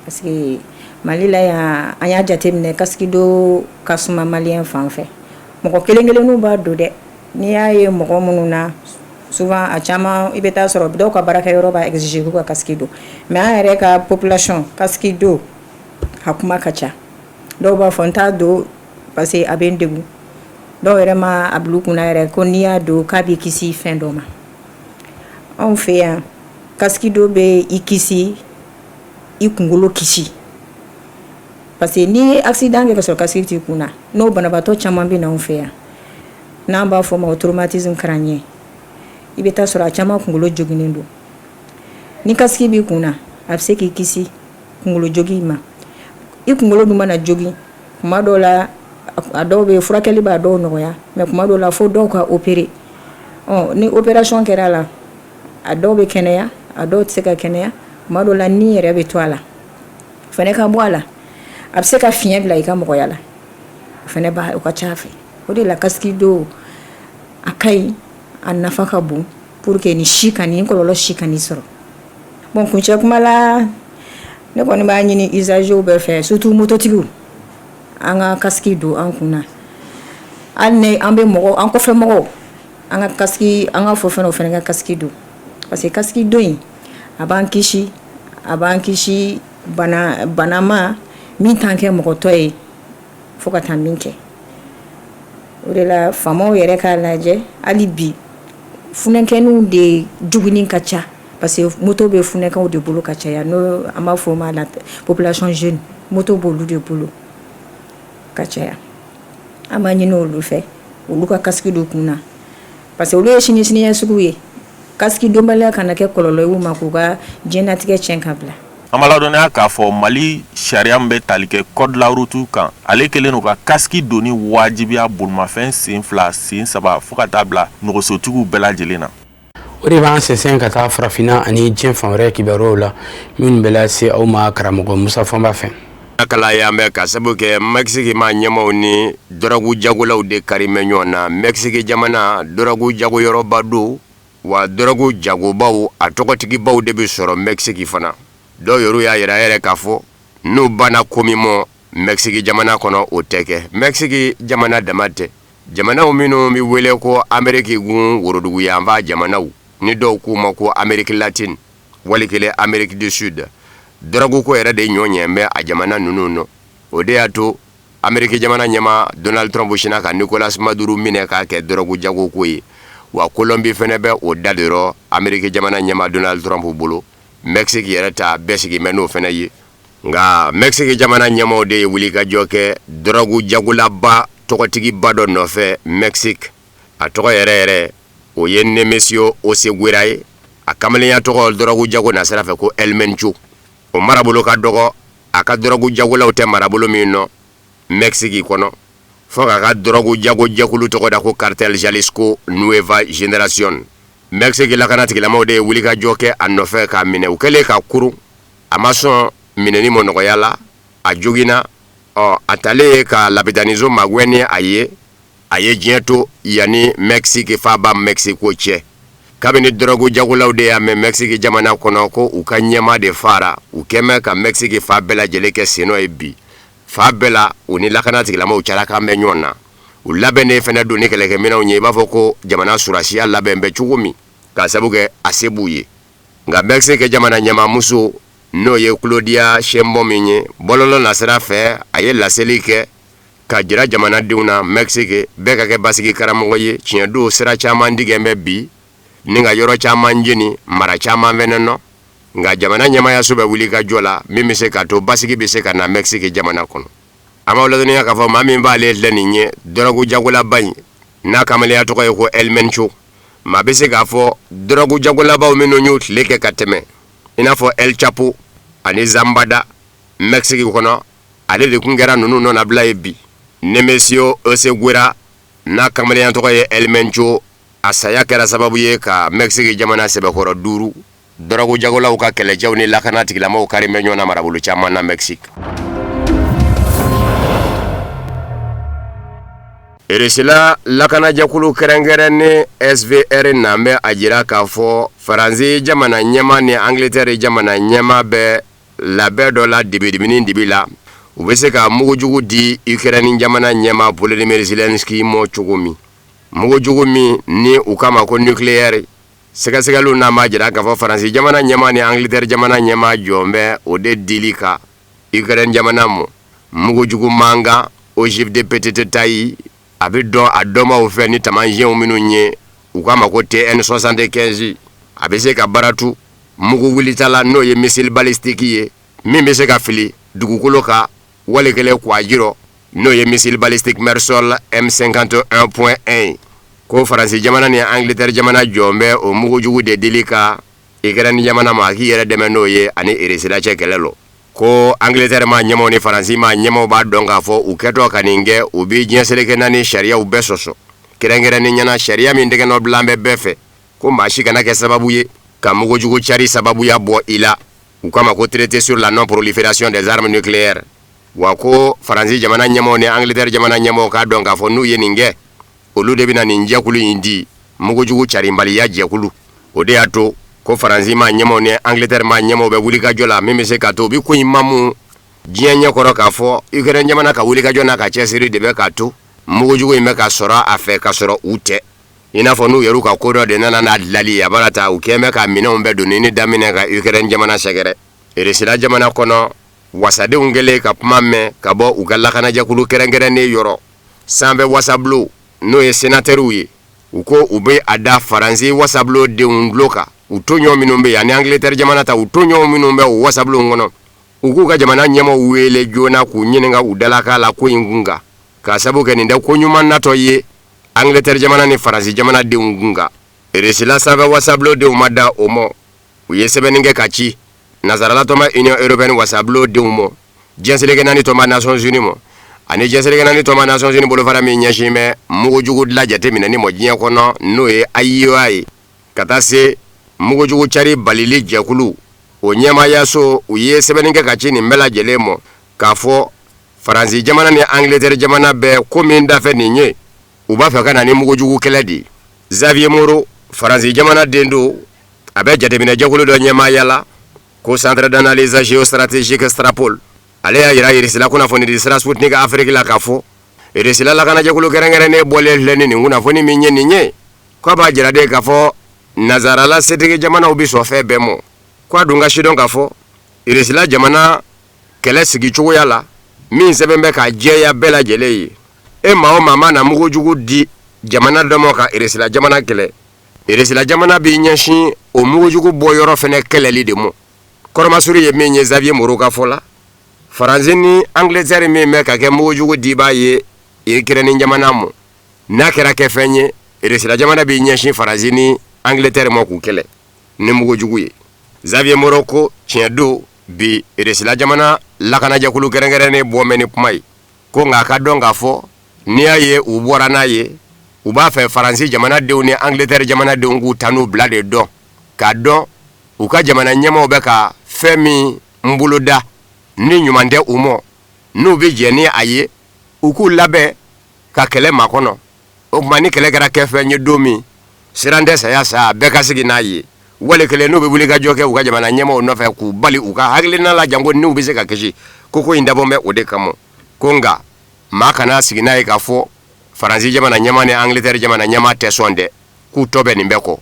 parce que Mali la yan, an y'a jateminɛ, casque don ka suma malien fan fɛ. Mɔgɔ kelen kelenninw b'a don dɛ. N'i y'a ye mɔgɔ minnu na, souvent a caman, i bɛ taa sɔrɔ dɔw ka baarakɛyɔrɔ b'a exiger k'u ka casque don. Mais an yɛrɛ ka population, casque don a kuma ka ca. Dɔw b'a fɔ n t'a don parce que a bɛ n degun. Dɔw yɛrɛ ma a bila u kunna yɛrɛ ko n'i y'a don k'a b'i kisi fɛn dɔ ma. Anw fɛ yan, casque don bɛ i kisi, i kunkolo kisi, parce que n'i ye accident kɛ ka sɔrɔ casque t'i kun na, n'o banabaatɔ caman bɛ na anw fɛ yan, n'an b'a fɔ o ma ko traumatisme crânien, i bɛ taa sɔrɔ a caman kunkolo joginnen don. Ni casque b'i kun na, a bɛ se k'i kisi kunkolo jogin ma. I kunkolo dun mana jogin kuma dɔw la, a dɔw bɛ furakɛli b'a dɔw nɔgɔya, mais kuma dɔw la fo dɔw ka opérer. Ɔ ni opération kɛra a la, a dɔw bɛ kɛnɛya, a dɔw tɛ se ka kɛnɛya. Kuma dɔw la ni yɛrɛ bɛ to a la fana ka bɔ a la. A bɛ se ka fiɲɛ bila i ka mɔgɔya la, o fana b'a o ka ca fɛ. O de la casque don a ka ɲi, a nafa ka bon pour que ni si ka nin kɔlɔlɔ si ka sɔrɔ. Bon, kuncɛ kuma la, ne kɔni b'a ɲini usagers bɛɛ fɛ, surtout mototigiw, an ka casque don an kun na. Hali ni an bɛ mɔgɔ an kɔfɛ mɔgɔw, an ka casque, an ka fɔ fɛnɛ, o fana ka casque don, parce que casque don in a b'an kisi, a b'an kisi bana bana ma min t'an kɛ mɔgɔtɔ ye fo ka taa min kɛ. O de la faamaw yɛrɛ k'a lajɛ hali bi, funɛkɛninw de jogini ka ca, parce que moto bɛ funɛkɛw de bolo ka caya, n'o an b'a fɔ o ma la population jeune. Moto b'olu de bolo ka caya. An b'a ɲini olu fɛ, olu ka casque don kun na, parce que olu ye sini siniɲɛsugu ye. Casque donbaliya kana kɛ kɔlɔlɔ ye u ma k'u ka diɲɛnatigɛ tiɲɛ ka bila. An b'a ladɔnniya k'a fɔ Mali sariya min bɛ tali kɛ code de la route kan, ale kɛlen don ka casque donni wajibiya bolimafɛn sen fila, sen saba, fo ka taa bila nɔgɔsotigiw bɛɛ lajɛlen na. O de b'an sɛnsɛn ka taa farafinna ani diɲɛ fan wɛrɛ kibaruyaw la, minnu bɛ lase aw ma karamɔgɔ Musa Fɔnba fɛ. Kala y'an bɛ ka sababu kɛ Mexique maa ɲɛmaw ni dɔrɔgu jagolaw de kari bɛ ɲɔgɔn na. Mexique jamana dɔrɔgu jago yɔrɔba don wa, dɔrɔgu jagobaw a tɔgɔtigibaw de bɛ sɔrɔ Mexique fana. Dɔw yɛrɛ y'a yɛrɛ yɛrɛ k'a fɔ n'u banna ko min mɔ Mexique jamana kɔnɔ, o tɛ kɛ. Mexique jamana dama tɛ, jamanaw minnu bɛ wele ko Ameriki gun worodugu yanfan jamanaw, ni dɔw k'u ma ko Amérique latine, wali kelen Amérique du Sud, dɔrɔgu ko yɛrɛ de ɲɔ ɲɛ bɛ a jamana ninnu nɔ. O de y'a to Ameriki jamana ɲɛmaa Donald Trump sina ka Nicolas Maduro minɛ k'a kɛ dɔrɔgu jago ko ye. Wa Colombie fɛnɛ bɛ o da de rɔ Ameriki jamana ɲɛmaa Donald Trump bolo. Mexique yɛrɛ ta bɛɛ sigi bɛ n'o fɛnɛ ye. Nka Mexique jamana ɲɛmaaw de ye wulikajɔ kɛ dɔrɔgu jagolaba tɔgɔtigiba dɔ nɔfɛ Mexique. A tɔgɔ yɛrɛ yɛrɛ, o ye Nemesio Oseguera ye. A kamalenya tɔgɔ dɔrɔgu jago nasira fɛ ko El Mencho. O marabolo ka dɔgɔ, a ka dɔrɔgu jagolaw tɛ marabolo min nɔ Mexique kɔnɔ, fo k'a ka dɔrɔgu jago jɛkulu tɔgɔ da ko Cartel Jalisco Nueva Generación. Mexique lakana tigilamaw de ye wulikajɔ kɛ a nɔfɛ k'a minɛ. U kɛlen ka kurun, a ma sɔn minɛni ma nɔgɔya la, a joginna. Ɔ a talen ye ka lapitaniso magɛn ni a ye, a ye diɲɛ to yanni Mexique faaba Mexico cɛ. Kabini dɔrɔgu jagolaw de y'a mɛn Mexique jamana kɔnɔ ko u ka ɲɛmaa de fara, u kɛmɛ ka Mexique fan bɛɛ lajɛlen kɛ sennɔ ye bi. Fan bɛɛ la, u ni lakana tigilamaw cara kan bɛ ɲɔgɔn na. U labɛnnen fɛnɛ don ni kɛlɛkɛminɛnw ye, i b'a fɔ ko jamana surasiya labɛn bɛ cogo min, k'a sabu kɛ a se b'u ye. Nka Mexique jamana ɲɛmaamuso, n'o ye Claudia Sheinbaum min ye, bɔlɔlɔ nasira fɛ, a ye laseli kɛ ka jira jamanadenw na Mexique bɛɛ ka kɛ basigi karamɔgɔ ye. Tiɲɛ don, sira caman tigɛ bɛ bi ni ka yɔrɔ caman jeni, mara caman fɛnɛ nɔ. Nka jamana ɲɛmaayaso bɛ wuli ka jɔ la min bɛ se ka to basigi bɛ se ka na Mexique jamana kɔnɔ. An b'aw ladɔnniya k'a fɔ maa min b'ale filɛ nin ye, dɔrɔgu jagolaba in, n'a kamalenya tɔgɔ ye ko El Mencho, Maa bɛ se k'a fɔ dɔrɔgu jagolabaw minnu y'u tile kɛ ka tɛmɛ, i n'a fɔ El Chapo ani Zambada Mexique kɔnɔ, ale de tun kɛra ninnu nɔnabila ye bi. Nemesio Oseguera n'a kamalenya tɔgɔ ye El Mencho, a saya kɛra sababu ye ka Mexique jamana sɛbɛkɔrɔ duuru. Dɔrɔgu jagolaw ka kɛlɛcɛw ni lakana tigilamaw kari bɛ ɲɔgɔn na marabolo caman na Mexique. Irisila lakanajɛkulu kɛrɛnkɛrɛnnen SVR nan bɛ a jira k'a fɔ Faransi jamana ɲɛmaa ni Angleterre jamana ɲɛmaa bɛ labɛn dɔ la dibidibini dibi la, u bɛ se ka mugujugu di Ukraine jamana ɲɛmaa Volodymyr Zelensky mɔ cogo min, mugujugu min ni u k'a ma ko nucléaire. Sɛgɛsɛgɛliw n'a b'a jira k'a fɔ Faransi jamana ɲɛmaa ni Angleterre jamana ɲɛmaa jɔn bɛ o de dili kan Ukraine jamana mɔ. Mugujugu mankan ogive de petite taille, a bɛ dɔn a dɔnbaaw fɛ ni taamasiyɛnw minnu ye, u k'a ma ko TN 75, a bɛ se ka baratu mugu wulita la, n'o ye missile balistique ye min bɛ se ka fili dugukolo kan wali kelen kwaji rɔ, n'o ye missile balistique mer-sol M51.1. Ko Faransi jamana ni Angleterre jamana jɔn bɛ o mugujugu de dili kan Ukraine jamana ma, a k'i yɛrɛ dɛmɛ n'o ye ani Irisila cɛ kɛlɛ lɔ. Ko Angleterre maa ɲɛmaw ni Faransi maa ɲɛmaw b'a dɔn k'a fɔ u kɛtɔ ka nin kɛ, u bɛ diɲɛ seleke naani sariyaw bɛɛ sɔsɔ, kɛrɛnkɛrɛnnenya na sariya min tɛgɛnɔbilan bɛ bɛɛ fɛ ko maa si kana kɛ sababu ye ka mugujugu cari sababuya bɔ i la, u k'a ma ko traité sur la non prolifération des armes nucléaires. Wa ko Faransi jamana ɲɛmaw ni Angleterre jamana ɲɛmaw k'a dɔn k'a fɔ n'u ye nin kɛ, olu de bɛna nin jɛkulu in di, mugujugu carinbaliya jɛkulu. O de y'a to ko Faransi maa ɲɛmaw ni Angleterre maa ɲɛmaw bɛ wulikajɔ la min bɛ se k'a to u bɛ ko in mamu diɲɛ ɲɛkɔrɔ k'a fɔ Ukraine jamana ka wulikajɔ n'a ka cɛsiri de bɛ k'a to mugujugu in bɛ ka sɔrɔ a fɛ ka sɔrɔ u tɛ, i n'a fɔ n'u yɛrɛ ka ko dɔ de nana n'a dilali ye. A b'a ta u kɛn bɛ ka minɛnw bɛɛ donni ni daminɛ ka Ukraine jamana sɛgɛrɛ. Irisila jamana kɔnɔ, wasadenw kɛlen ka kuma mɛn ka bɔ u ka lakanajɛkulu kɛrɛnkɛrɛnnen yɔrɔ sanfɛ wasabulon, n'o ye senatɛriw ye, u ko u bɛ a da Faransi wasabulon denw tulo kan, u tɔɲɔgɔn minnu bɛ yen, ani Angleterre jamana ta, u tɔɲɔgɔn minnu bɛ o wasabulon kɔnɔ, u k'u ka jamana ɲɛmaaw wele joona k'u ɲininka u dalakan la ko in kun kan, k'a sabu kɛ nin tɛ ko ɲuman natɔ ye Angleterre jamana ni Faransi jamana denw kun kan. Irisila sanfɛ wasabulon denw ma da o mɔ, u ye sɛbɛnni kɛ ka ci Nansarala tɔnba Union européenne wasabulon denw mɔ, diɲɛ seleke naani tɔnba Nations Unies mɔ, ani diɲɛ seleke naani tɔnba Nations Unies bolofara min ɲɛsin bɛ mugujugu dilan jateminɛni mɔ diɲɛ kɔnɔ, n'o ye AIEA ye, ka taa se mugujugu cari balili jɛkulu o ɲɛmaayaso. U ye sɛbɛnni kɛ ka ci nin bɛɛ lajɛlen mɔ k'a fɔ Faransi jamana ni Angleterre jamana bɛ ko min dafɛ nin ye, u b'a fɛ ka na ni mugujugu kɛlɛ de ye. Xavier Moreau, Faransi jamana den don, a bɛ jateminɛ jɛkulu dɔ ɲɛmaaya la ko Centre d'analyse géostratégique Strapol. Ale y'a jira Irisila kunnafonidi sira Sputnik Afrique la k'a fɔ Irisila lakanajɛkulu kɛrɛnkɛrɛnnen bɔlen filɛ ni nin kunnafoni min ye nin ye, k'a b'a jira de k'a fɔ nansarala setigi jamanaw bɛ sɔn fɛn bɛɛ mɔ. K'a dun ka sidɔn k'a fɔ Irisila jamana kɛlɛ sigi cogoya la min sɛbɛn bɛ ka jɛya bɛɛ lajɛlen ye, e maa o maa mana mugujugu di jamana dɔ ma ka Irisila jamana kɛlɛ, Irisila jamana b'i ɲɛsin o mugujugu bɔ yɔrɔ fana kɛlɛli de ma. Kɔrɔmasuru ye min ye, Xavier Moreau ka fɔ la, Faransi ni Angleterre min bɛ ka kɛ mugujugu dibaa ye Ukraine jamana ma, n'a kɛra kɛfɛn ye, Irisila jamana b'i ɲɛsin Faransi ni Angleterre ma k'u kɛlɛ ni mugujugu ye. Xavier Moreau ko tiɲɛ don, bi Irisila jamana lakanajɛkulu kɛrɛnkɛrɛnnen bɔ mɛn ni kuma ye, ko nka a ka dɔn k'a fɔ n'i y'a ye u bɔra n'a ye, u b'a fɛ Faransi jamanadenw ni Angleterre jamanadenw k'u ta n'u bila de dɔn, k'a dɔn u ka jamana ɲɛmaaw bɛ ka fɛn min boloda ni ɲuman tɛ u mɔ, n'u bɛ jɛn ni a ye, u k'u labɛn ka kɛlɛ makɔnɔ. O tuma ni kɛlɛ kɛra kɛfɛn ye don min, siran tɛ saya sa, bɛɛ ka sigi n'a ye. Wali kelen n'u bɛ wuli ka jɔ kɛ u ka jamana ɲɛmaaw nɔfɛ k'u bali u ka hakilina la, janko n'u bɛ se ka kisi, ko in dabɔ bɛ o de kama. Ko nka maa kana sigi n'a ye k'a fɔ Faransi jamana ɲɛmaa ni Angleterre jamana ɲɛmaa tɛ sɔn dɛ, k'u tɔ bɛ nin bɛɛ kɔ.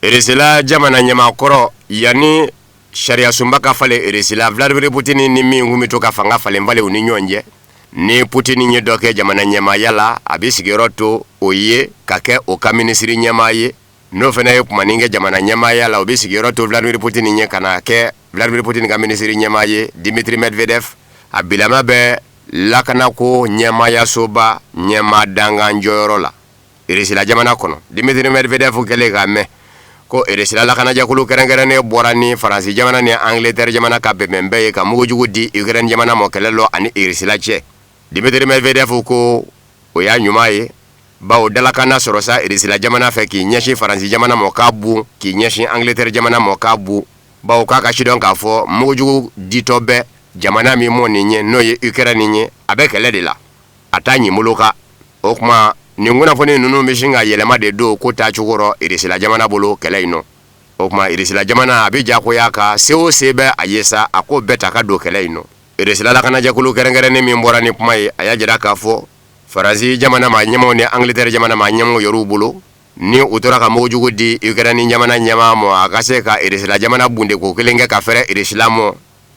Irisila jamana ɲɛmaa kɔrɔ, yanni sariyasunba ka falen Irisila, Vladimir Poutine ni min tun bɛ to ka fanga falen falen u ni ɲɔgɔn cɛ, ni Poutine ye dɔ kɛ jamana ɲɛmaaya la, a bɛ sigiyɔrɔ to o ye ka kɛ o ka minisiri ɲɛmaa ye. N'o fana ye kumanin kɛ jamana ɲɛmaaya la, o bɛ sigiyɔrɔ to Vladimir Poutine ye ka na kɛ Vladimir Poutine ka minisiri ɲɛmaa ye. Dimitri Medvedev, a bilama bɛ lakanako ɲɛmaayasoba ɲɛmaa dankan jɔyɔrɔ la Irisila jamana kɔnɔ. Dimitri Medvedev kɛlen k'a mɛn ko Irisila lakanajɛkulu kɛrɛnkɛrɛnnen bɔra ni Faransi jamana ni Angleterre jamana ka bɛnbɛnbɛn ye ka mugujugu di Ukraine jamana ma kɛlɛ lɔ ani Irisila cɛ. Dimitri Medvedev ko o y'a ɲuman ye, bawo dalakan na sɔrɔ sa Irisila jamana fɛ k'i ɲɛsin Faransi jamana ma k'a bon, k'i ɲɛsin Angleterre jamana ma k'a bon, bawo k'a ka sidɔn k'a fɔ mugujugu ditɔ bɛ jamana min mɔ nin ye, n'o ye Ukraine ye, a bɛ kɛlɛ de la, a t'a ɲinbolo kan. O tuma nin kunnafoni ninnu bɛ sin ka yɛlɛma de don ko taacogo rɔ Irisila jamana bolo kɛlɛ in nɔ. O tuma Irisila jamana a bɛ jagoya ka se o se bɛ a ye sa, a k'o bɛɛ ta ka don kɛlɛ in nɔ. Irisila lakanajɛkulu kɛrɛnkɛrɛnnen min bɔra ni kuma ye, a y'a jira k'a fɔ Faransi jamana maa ɲɛmaaw ni Angleterre jamana maa ɲɛmaaw yɛrɛw bolo, ni u tora ka mugujugu di Ukraine jamana ɲɛmaa ma, a ka se ka Irisila jamana bundeko kelen kɛ ka fɛrɛ Irisila ma,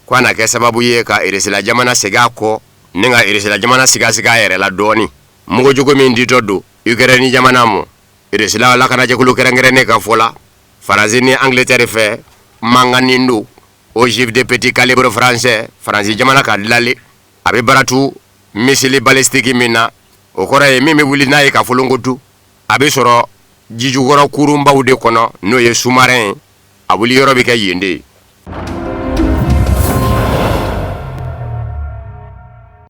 ko a na kɛ sababu ye ka Irisila jamana segin a kɔ ni ka Irisila jamana sigasiga a yɛrɛ la dɔɔnin. Mugujugu min ditɔ don Ukraine jamana ma, Irisila lakanajɛkulu kɛrɛnkɛrɛnnen ka fɔ la, Faransi ni Angleterre fɛ mankannin don. Ogive de petit calibre français, Faransi jamana ka dilali, a bɛ baratu missile balistique min na, o kɔrɔ ye min bɛ wuli n'a ye ka folonkotu, a bɛ sɔrɔ jijukɔrɔ kurunbaw de kɔnɔ, n'o ye sous-marin ye, a wuli yɔrɔ bɛ kɛ yen de ye.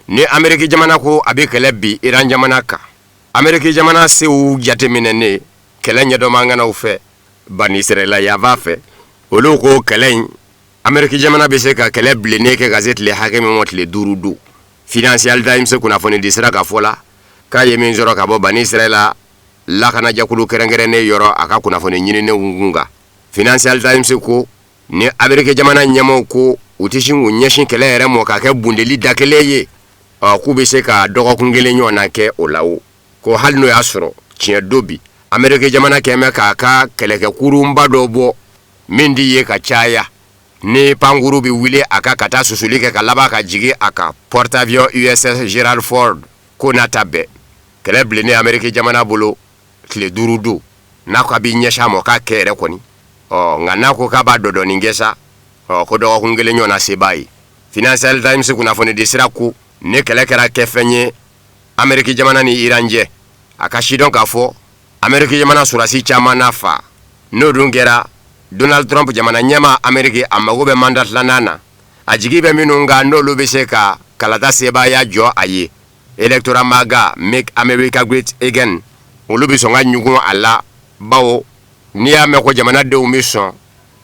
Ni Ameriki jamana ko a bɛ kɛlɛ bin Iran jamana kan, Ameriki jamana sew jateminɛnen kɛlɛ ɲɛdɔnmaŋanaw fɛ Bani Israɛla yanfan fɛ, olu ko kɛlɛ in, Ameriki jamana bɛ se ka kɛlɛ bilennen kɛ ka se tile hakɛ min ma, tile 5 don. Financial Times kunnafonidi sira ka fɔ la, k'a ye min sɔrɔ ka bɔ Bani Israɛla lakanajɛkulu kɛrɛnkɛrɛnnen yɔrɔ a ka kunnafoni ɲininenw kun kan. Financial Times ko ni Ameriki jamana ɲɛmaaw ko u tɛ sin k'u ɲɛsin kɛlɛ yɛrɛ ma ka kɛ bundeli da kelen ye, ɔ k'u bɛ se ka dɔgɔkun kelen ɲɔgɔn na kɛ o la o. Ko hali n'o y'a sɔrɔ tiɲɛ don bi, Ameriki jamana kɛn bɛ k'a ka kɛlɛkɛkurunba dɔ bɔ min di ye ka caya, ni pankuru bɛ wuli a kan ka taa susuli kɛ ka laban ka jigin a kan, porte-avions USS Gerald Ford. Ko n'a ta bɛɛ, kɛlɛ bilennen Ameriki jamana bolo tile 5 don, n'a ko a b'i ɲɛsin a ma k'a kɛ yɛrɛ kɔni, ɔ nka n'a ko k'a b'a dɔdɔnin kɛ sa, ɔ ko dɔgɔkun kelen ɲɔgɔn na se b'a ye. Financial Times kunnafonidi sira ko ni kɛlɛ kɛra kɛfɛn ye Ameriki jamana ni Iran cɛ, a ka sidɔn k'a fɔ Ameriki jamana sɔrɔdasi caman na fa. N'o dun kɛra, Donald Trump jamana ɲɛmaa Ameriki, a mago bɛ mandat filanan na, a jigi bɛ minnu kan n'olu bɛ se ka kalata sebaaya jɔ a ye, électorat MAGA, Make America Great Again, olu bɛ sɔn ka ɲugun a la, bawo n'i y'a mɛn ko jamanadenw bɛ sɔn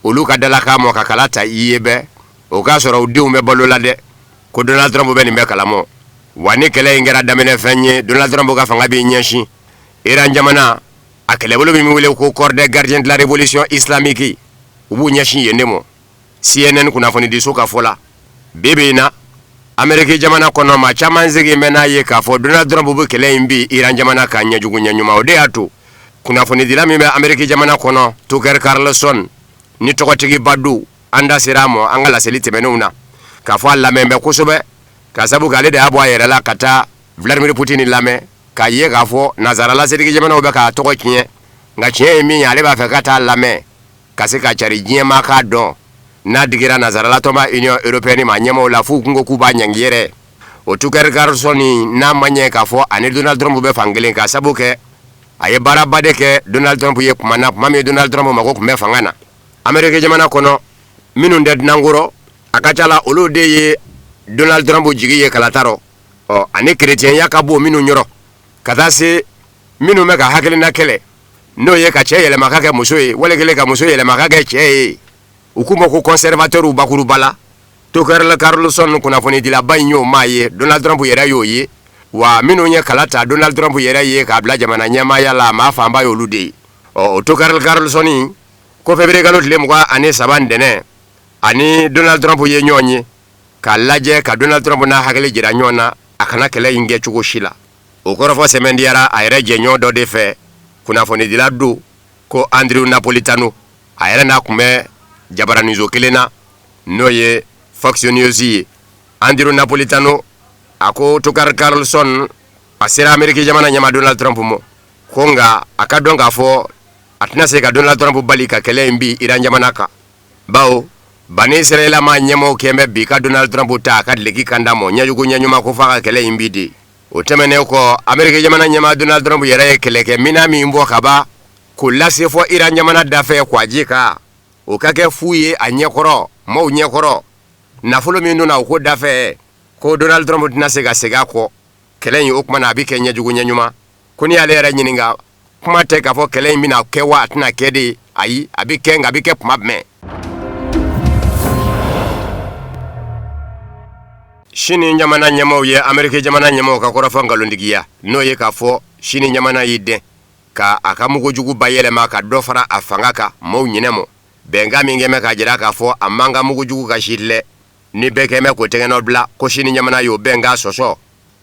olu ka dalakan mɔ ka kala ta i ye bɛɛ, o k'a sɔrɔ u denw bɛ balo la dɛ. Ko Donald Trump bɛ nin bɛɛ kalamɔ. Wa ni kɛlɛ in kɛra daminɛ fɛn ye, Donald Trump ka fanga b'i ɲɛsin Iran jamana a kɛlɛbolo min bɛ wele ko Corps des gardiens de la révolution islamique, u b'u ɲɛsin yen de ma. CNN kunnafonidiso ka fɔ la, bi bi in na Ameriki jamana kɔnɔ, maa caman segin bɛ n'a ye k'a fɔ Donald Trump bɛ kɛlɛ in bin Iran jamana kan ɲɛjugu ɲɛɲuman. O de y'a to kunnafonidila min bɛ Ameriki jamana kɔnɔ, Tucker Carlson, ni tɔgɔtigiba don, an da sera a ma an ka laseli tɛmɛnenw na k'a fɔ a lamɛn bɛ kosɛbɛ, ka sabu kɛ ale de y'a bɔ a yɛrɛ la ka taa Vladimir Putin lamɛn, k'a ye k'a fɔ nansarala seleke jamanaw bɛ k'a tɔgɔ tiɲɛ, nka tiɲɛ ye min ye, ale b'a fɛ ka taa lamɛn ka se ka cari diɲɛmaa k'a dɔn. N'a digira nansarala tɔnba Union européenne maa ɲɛmaaw la, f'u kun ko k'u b'a ɲangi yɛrɛ. O Tucker Carlson n'a ma ɲɛ k'a fɔ ani Donald Trump bɛ fan kelen, ka sabu kɛ a ye baaraba de kɛ Donald Trump ye kuma na, kuma min Donald Trump mago tun bɛ fanga na Ameriki jamana kɔnɔ. Minnu tɛ dunankɔrɔ, a ka ca la olu de ye Donald Trump jigi ye kalata rɔ, ɔ ani kerecɛnya ka bon minnu yɔrɔ, ka taa se minnu bɛ ka hakilina kɛlɛ, n'o ye ka cɛ yɛlɛma ka kɛ muso ye, wali kelen ka muso yɛlɛma ka kɛ cɛ ye, u k'u ma ko conservateurw. Bakuruba la, Tucker Carlson kunnafonidilaba in y'o maa ye, Donald Trump yɛrɛ y'o ye. Wa minnu ye kala ta Donald Trump yɛrɛ ye k'a bila jamana ɲɛmaaya la, maa fanba y'olu de ye. Ɔ o Tucker Carlson ko février kalo tile 23 ntɛnɛn, ani Donald Trump ye ɲɔgɔn ye k'a lajɛ ka Donald Trump n'a hakili jira ɲɔgɔn na a kana kɛlɛ in kɛ cogo si la. O kɔrɔfɔ sɛmɛntiyara a yɛrɛ jɛɲɔgɔn dɔ de fɛ, kunnafonidila don ko Andrew Napolitano. A yɛrɛ n'a tun bɛ jabaraninso kelen na, n'o ye Fox News ye. Andrew Napolitano a ko Tucker Carlson a sera Ameriki jamana ɲɛmaa Donald Trump ma, ko nka a ka dɔn k'a fɔ a tɛna se ka Donald Trump bali ka kɛlɛ in bin Iran jamana kan, bawo Bani Israɛla maa ɲɛmɔgɔw kɛn bɛ bi ka Donald Trump ta a ka dileki kanda mɔ ɲɛjugu ɲɛɲuman ko f'a ka kɛlɛ in bi di. O tɛmɛnen kɔ, Ameriki jamana ɲɛmaa Donald Trump yɛrɛ ye kɛlɛkɛminan min bɔ kaban k'o lase fɔ Iran jamana dafɛ kwaji kan, o ka kɛ fu ye a ɲɛkɔrɔ, maaw ɲɛkɔrɔ. Nafolo min donna o ko dafɛ, ko Donald Trump tɛna se ka segin a kɔ. Kɛlɛ in o tuma na a bɛ kɛ ɲɛjugu ɲɛɲuman. Ko n'i y'ale yɛrɛ ɲininka, kuma tɛ k'a fɔ kɛlɛ in bɛna kɛ wa a tɛna kɛ de, ayi, a bɛ kɛ, nka a bɛ kɛ tuma jumɛn? Sini jamana ɲɛmaaw ye Ameriki jamana ɲɛmaaw ka kɔrɔfɔ nkalontigiya, n'o ye k'a fɔ Sini jamana y'i dɛn ka a ka mugujugu bayɛlɛma ka dɔ fara a fanga kan maaw ɲinɛ mɔ. Bɛnkan min kɛn bɛ k'a jira k'a fɔ a man kan mugujugu ka sifilɛ, ni bɛɛ kɛn bɛ k'o tɛgɛnɔ bila ko Sini jamana y'o bɛnkan sɔsɔ.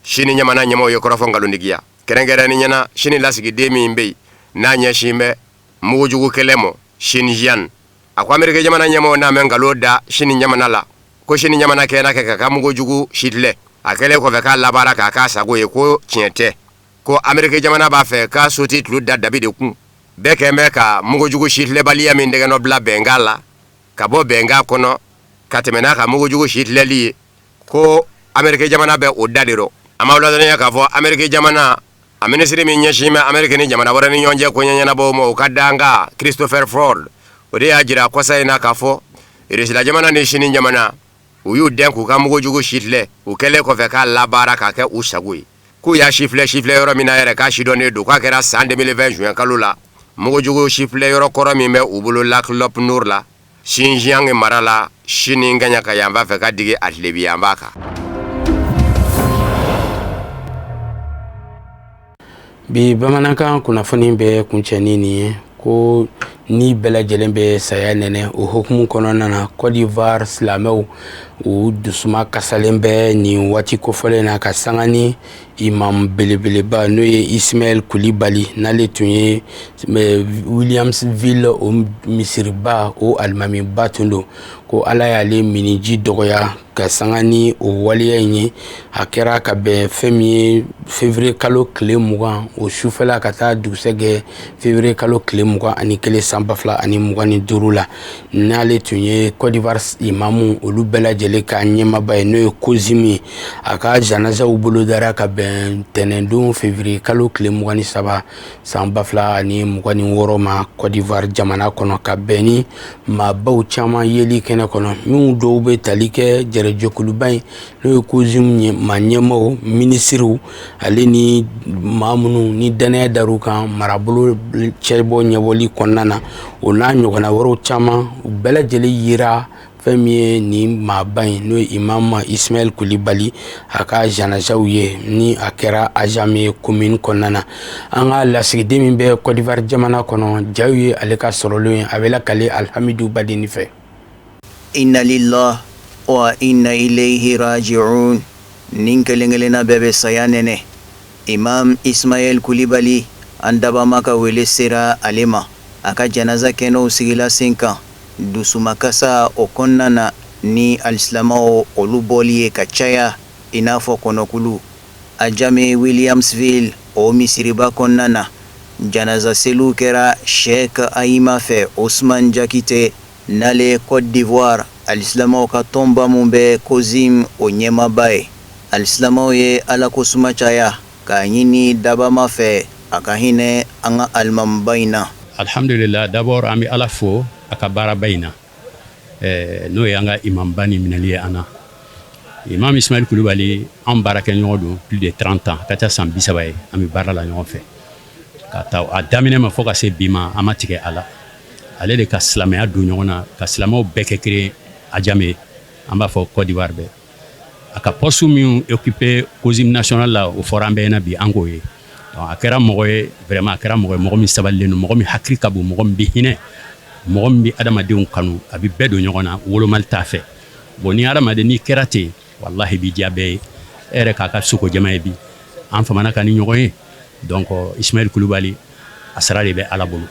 Sini jamana ɲɛmaaw ye kɔrɔfɔ nkalontigiya, kɛrɛnkɛrɛnnenya na Sini lasigiden min bɛ yen n'a ɲɛsin bɛ mugujugu kɛlɛ mɔ Xinjiang. A ko Ameriki jamana ɲɛmaaw n'a bɛ nkalon da Sini jamana la ko Sini jamana kɛra kɛ k'a ka mugujugu sifilɛ, a kɛlen kɔfɛ k'a labaara k'a k'a sago ye, ko tiɲɛ tɛ, ko Ameriki jamana b'a fɛ ka soti tulu da dabi de kun. Bɛɛ kɛn bɛ ka mugujugu sifilɛbaliya min tɛgɛnɔ bila bɛnkan la, ka bɔ bɛnkan kɔnɔ ka tɛmɛ n'a ka mugujugu sifilɛli ye, ko Ameriki jamana bɛ o da de rɔ. An b'aw ladɔnniya k'a fɔ Ameriki jamana a minisiri min ɲɛsin bɛ Ameriki ni jamana wɛrɛ ni ɲɔgɔn cɛ koɲɛ ɲɛnabɔw ma, o ka dankan Christopher Ford, o de y'a jira kɔsa in na k'a fɔ Irisila jamana ni Sini jamana u y'u dɛn k'u ka mugujugu sifilɛ, u kɛlen kɔfɛ k'a labaara k'a kɛ u sago ye. K'u y'a sifilɛ sifilɛ yɔrɔ min na yɛrɛ, k'a sidɔnnen don, k'a kɛra san 2020 juin kalo la, mugujugu sifilɛ yɔrɔ kɔrɔ min bɛ u bolo lac Lop Nor la, Xinjiang mara la, Sini kaɲaka yanfan fɛ ka digi a tilebi yanfan kan. Bi bamanankan kunnafoni bɛ kuncɛ ni nin ye ko ni bɛɛ lajɛlen bɛ saya nɛnɛ. O hukumu kɔnɔna na, Côte d'Ivoire silamɛw u dusuma kasalen bɛ nin waati kofɔlen na ka sanga ni imam belebeleba n'o ye Ismaël Coulibaly, n'ale tun ye Williamsville o misiriba o alimamiba tun don, ko Ala y'ale miniji dɔgɔya ka sanga ni o waleya in ye. A kɛra ka bɛn fɛn min ye février kalo tile 20 o sufɛla ka taa dugusɛjɛ février kalo tile 21 san 2025 la, n'ale tun ye Côte d'Ivoire imamu olu bɛɛ lajɛlen ka ɲɛmaaba ye, n'o ye COSIM ye. A ka janazaw bolodara ka bɛn tɛnɛndon février kalo tile 23 san 2026 ma Côte d'Ivoire jamana kɔnɔ, ka bɛn ni maabaw caman yeli kɛnɛ kɔnɔ, minnu dɔw bɛ tali kɛ jɛrɛjɛkuluba in n'o ye COSIM ye, maa ɲɛmaaw, minisiriw, ale ni maa minnu ni dannaya dar'u kan marabolo cɛbɔ ɲɛbɔli kɔnɔna na, o n'a ɲɔgɔnna wɛrɛw caman. U bɛɛ lajɛlen yera fɛn min ye nin maaba in, n'o ye imam Ismaël Coulibaly, a ka janazaw ye, ni a kɛra Adjamé commune kɔnɔna na. An ka lasigiden min bɛ Côte d'Ivoire jamana kɔnɔ, jaw ye ale ka sɔrɔlen ye, a bɛ lakale Alhamidu Badeni fɛ. Inna lillah wa inna ilayhi raji'un. Nin kelen kelenna bɛɛ bɛ saya nɛnɛ. Imam Ismaël Coulibaly, an dabama ka wele sera ale ma. A ka janaza kɛnɛw sigila sen kan dusumakasa o kɔnɔna na ni alisilamɛw olu bɔli ye ka caya i n'a fɔ kɔnɔkulu. Adjamé Williamsville o misiriba kɔnɔna na, janaza seliw kɛra Sheikh Ayima fɛ Ousmane Diakité, n'ale ye Côte d'Ivoire alisilamɛw ka tɔnba min bɛ COSIM o ɲɛmaaba ye. Alisilamɛw ye Ala ko suma caya k'a ɲini dabama fɛ a ka hinɛ an ka alimamiba in na. Alhamdulillah, d'abord an bɛ Ala fo a ka baaraba in na, n'o ye an ka imamba ni minɛli ye an na. Imam Ismaël Coulibaly, an baarakɛɲɔgɔn don plus de 30 ans, ka ca san 30 ye an bɛ baara la ɲɔgɔn fɛ. Ka taa a daminɛ ma fo ka se bi ma, an ma tigɛ a la. Ale de ka silamɛya don ɲɔgɔn na, ka silamɛw bɛɛ kɛ kelen Adjamé, an b'a fɔ Côte d'Ivoire bɛɛ. A ka poste min occupé COSIM national la, o fɔra an bɛɛ ɲɛna bi, an k'o ye. Donc a kɛra mɔgɔ ye vraiment, a kɛra mɔgɔ ye, mɔgɔ min sabalilen don, mɔgɔ min hakili ka bon, mɔgɔ min bɛ hinɛ, mɔgɔ min bɛ adamadenw kanu, a bɛ bɛɛ don ɲɔgɔn na, wolomali t'a fɛ. Bon, ni adamaden n'i kɛra ten, walahi b'i diya bɛɛ ye. E yɛrɛ k'a ka soko jama ye bi, an famana ka ni ɲɔgɔn ye. Donc Ismaël Coulibaly, a sara de bɛ Ala bolo.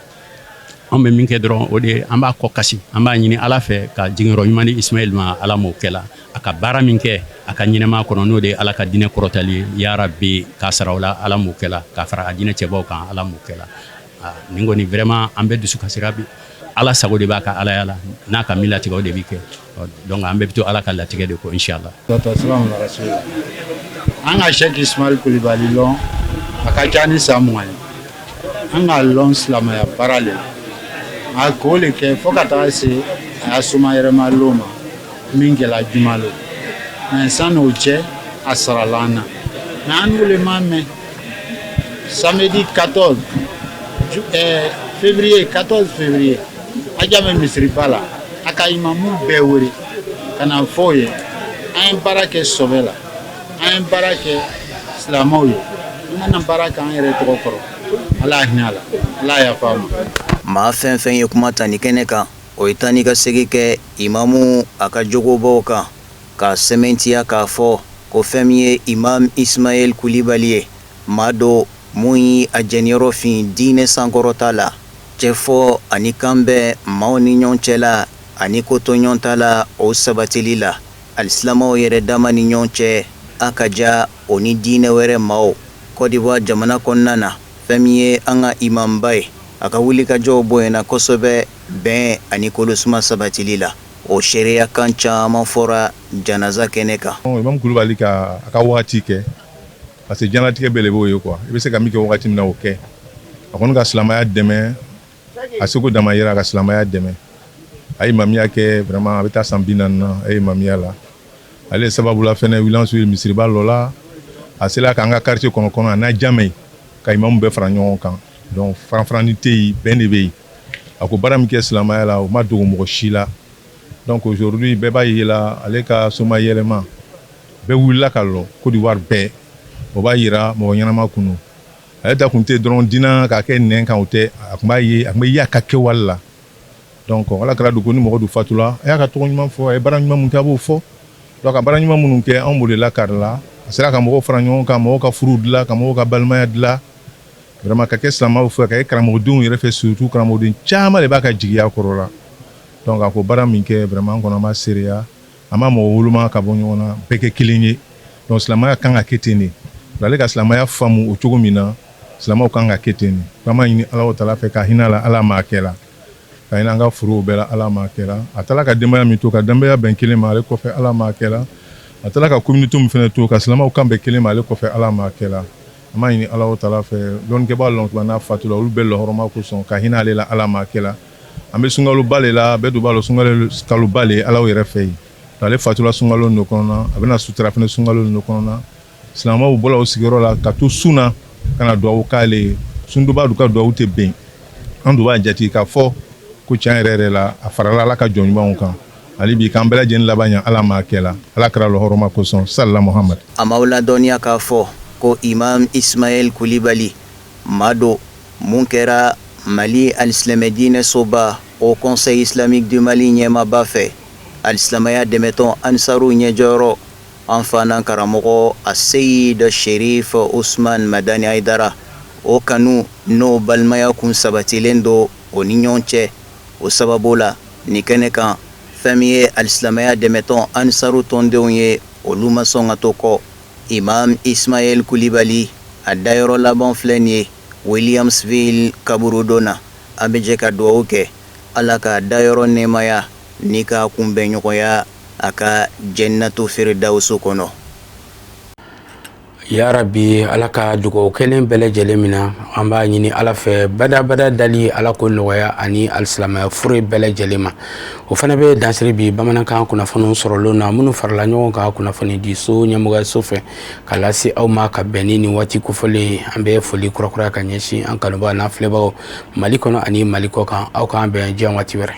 An bɛ min kɛ dɔrɔn, o de ye an b'a kɔ kasi, an b'a ɲini Ala fɛ ka jiginyɔrɔ ɲuman di Ismaël ma. Ala m'o kɛla a ka baara min kɛ a ka ɲɛnɛma kɔnɔ, n'o de ye Ala ka diinɛ kɔrɔtali ye, ya Rabbi k'a sara o la. Ala m'o kɛla k'a fara a diinɛ cɛbaw kan, Ala m'o kɛla. Nin kɔni vraiment an bɛɛ dusu kasira bi. Ala sago de b'a ka alaya la, n'a ka min latigɛ, o de bɛ kɛ. Donc an bɛɛ bɛ to Ala ka latigɛ de kɔ, inshallah. An ka Sɛki Ismail Kulibali lɔn, a ka ca ni san 20 ye. An k'a lɔn silamɛya baara le la. A k'o le kɛ fo ka taga se a ya somayɛrɛma lon ma, min kɛla juma lon. Mais san'o cɛ, a sarala an na. Mais an le m'a mɛn. Samedi 14 février, 14 février, a Adjamé misiriba la, a ka imamu bɛɛ wele ka na fɔ o ye: an ye baara kɛ sɔbɛ la, an ye baara kɛ silamɛw ye, an kana baara kɛ an yɛrɛ tɔgɔ kɔrɔ. Ala hinɛ a la, Ala yafa a ma. Maa fɛn fɛn ye kuma ta ni kɛnɛ kan, o ye taa ni ka segin kɛ imamu a ka jogobaw kan, k'a sɛmɛntiya k'a fɔ ko fɛn min ye Imam Ismail Kulibali ye, maa don mun ye a jɛniyɔrɔ fin diinɛ sankɔrɔta la, cɛfɔ ani kanbɛn maaw ni ɲɔgɔn cɛ la ani kotoɲɔgɔn ta la, o sabatili la alisilamɛw yɛrɛ dama ni ɲɔgɔn cɛ, a ka ja o ni diinɛ wɛrɛ maaw. Côte d'Ivoire jamana kɔnɔna na, fɛn min ye an ka imamba ye, a ka wulikajɔw bonyana kosɛbɛ bɛn ani kolosuma sabatili la. O seereya kan caman fɔra janaza kɛnɛ kan. Imam Kulubali ka a ka waati kɛ, parce que diɲɛlatigɛ bɛɛ de b'o ye quoi. I bɛ se ka min kɛ wagati min na, o kɛ. A kɔni ka silamɛya dɛmɛ a seko damayira, a ka silamɛya dɛmɛ. A ye imamiya kɛ vraiment, a bɛ taa san 40 na, a ye imamiya la. Ale sababu la fɛnɛ, Williamsville misiriba lɔ la, a sela k'an ka quartier kɔnɔ a n'a Adjamé ka imamu bɛɛ fara ɲɔgɔn kan. Donc faranfarani tɛ yen, bɛn de bɛ yen. A ko baara min kɛ silamɛya la, o ma dogo mɔgɔ si la. Donc aujourd'hui, bɛɛ b'a ye la, ale ka soma yɛlɛma, bɛɛ wulila ka lɔ Côte d'Ivoire bɛɛ. O b'a yira mɔgɔ ɲɛnama kunu. Ale ta kun tɛ dɔrɔn diina k'a kɛ nɛn kan, o tɛ. A kun b'a ye, a kun bɛ ye a ka kɛwale la. Donc Ala kɛra dugu ni mɔgɔ dun fatula, a y'a ka tɔgɔ ɲuman fɔ, a ye baara ɲuman mun kɛ, a b'o fɔ. Donc ka baara ɲuman minnu kɛ, anw b'o de lakari la. A sera ka mɔgɔw fara ɲɔgɔn kan, mɔgɔw ka furuw dilan, ka mɔgɔw ka balimaya dilan, vraiment ka kɛ silamɛw fɛ, ka kɛ karamɔgɔdenw yɛrɛ fɛ. Surtout karamɔgɔden caman de b'a ka jigiya kɔrɔ la. Donc a ko baara min kɛ, vraiment an kɔni an b'a seereya. A ma mɔgɔ woloma ka bɔ ɲɔgɔn na, bɛɛ kɛ kelen ye. Donc silamɛya kan ka kɛ ten de. Ale ka silamɛya faamu o cogo min na, silamɛw kan ka kɛ ten de. An b'a ɲini Ala taala fɛ ka hinɛ la, Ala m'a kɛ la, ka hinɛ an ka furuw bɛɛ la, Ala m'a kɛ la. A taara ka denbaya min to, ka denbaya bɛn kelen ma ale kɔfɛ, Ala m'a kɛ la. A taara ka communauté min fana to, ka silamɛw kan bɛn kelen ma ale kɔfɛ, Ala m'a kɛ la. An b'a ɲini Ala taala fɛ, lɔnnikɛbaa lɔn n'a fatula, olu bɛɛ lɔhɔrɔma kosɔn, ka hinɛ ale la, Ala m'a kɛ la. An bɛ sunkaloba de la, bɛɛ dun b'a dɔn sunkalo kaloba le Ala yɛrɛ fɛ yen. Ale fatula sunkalo nin kɔnɔna, a bɛna sutura fana sunkalo nin kɔnɔna. Silamɛw bɔra u sigiyɔrɔ la ka to sun na ka na dugawu k'ale ye. Sunduba dun ka dugawu tɛ ben. An dun b'a jate k'a fɔ ko tiɲɛ yɛrɛ yɛrɛ la, a farala Ala ka jɔn ɲumanw kan. Hali bi k'an bɛɛ lajɛlen laban ɲɛ, Ala m'a kɛ la, Ala kɛra lɔhɔrɔma kosɔn, salila Muhamad. A m'aw ladɔnniya k'a fɔ ko Imam Ismaël Kulibali, maa don mun kɛra Mali alisilamɛ diinɛsoba Haut Conseil islamique du Mali ɲɛmaaba fɛ, alisilamɛya dɛmɛtɔn Ansaru ɲɛjɔyɔrɔ, an fa n'an karamɔgɔ Aseyid Sherif Usman Madani Hayidara, o kanu n'o balimaya kun sabatilen don o ni ɲɔgɔn cɛ. O sababu la, nin kɛnɛ kan, fɛn min ye alisilamɛya dɛmɛtɔn Ansaru tɔndenw ye, olu ma sɔn ka to kɔ. Imam Ismaël Kulibali a dayɔrɔ laban filɛ nin ye Williamsville kaburudon na. An bɛ jɛ ka dugawu kɛ, Ala ka dayɔrɔ nɛɛmaya ni k'a kunbɛn ɲɔgɔnya a ka jannatu firidawusu kɔnɔ. Ya rabi, Ala ka dugawu kelen bɛɛ lajɛlen min na, an b'a ɲini Ala fɛ, badabada dali, Ala ko nɔgɔya ani alisilamɛya furu bɛɛ lajɛlen ma. O fana bɛ dansiri bi bamanankan kunnafoniw sɔrɔlen na, minnu farala ɲɔgɔn kan kunnafoni di so ɲɛmɔgɔyaso fɛ ka lase aw ma ka bɛn ni nin waati kofɔlen ye. An bɛ foli kurakura ka ɲɛsin an kanubaa n'an filɛbagaw Mali kɔnɔ ani Mali kɔ kan. Aw k'an bɛn diɲɛ waati wɛrɛ.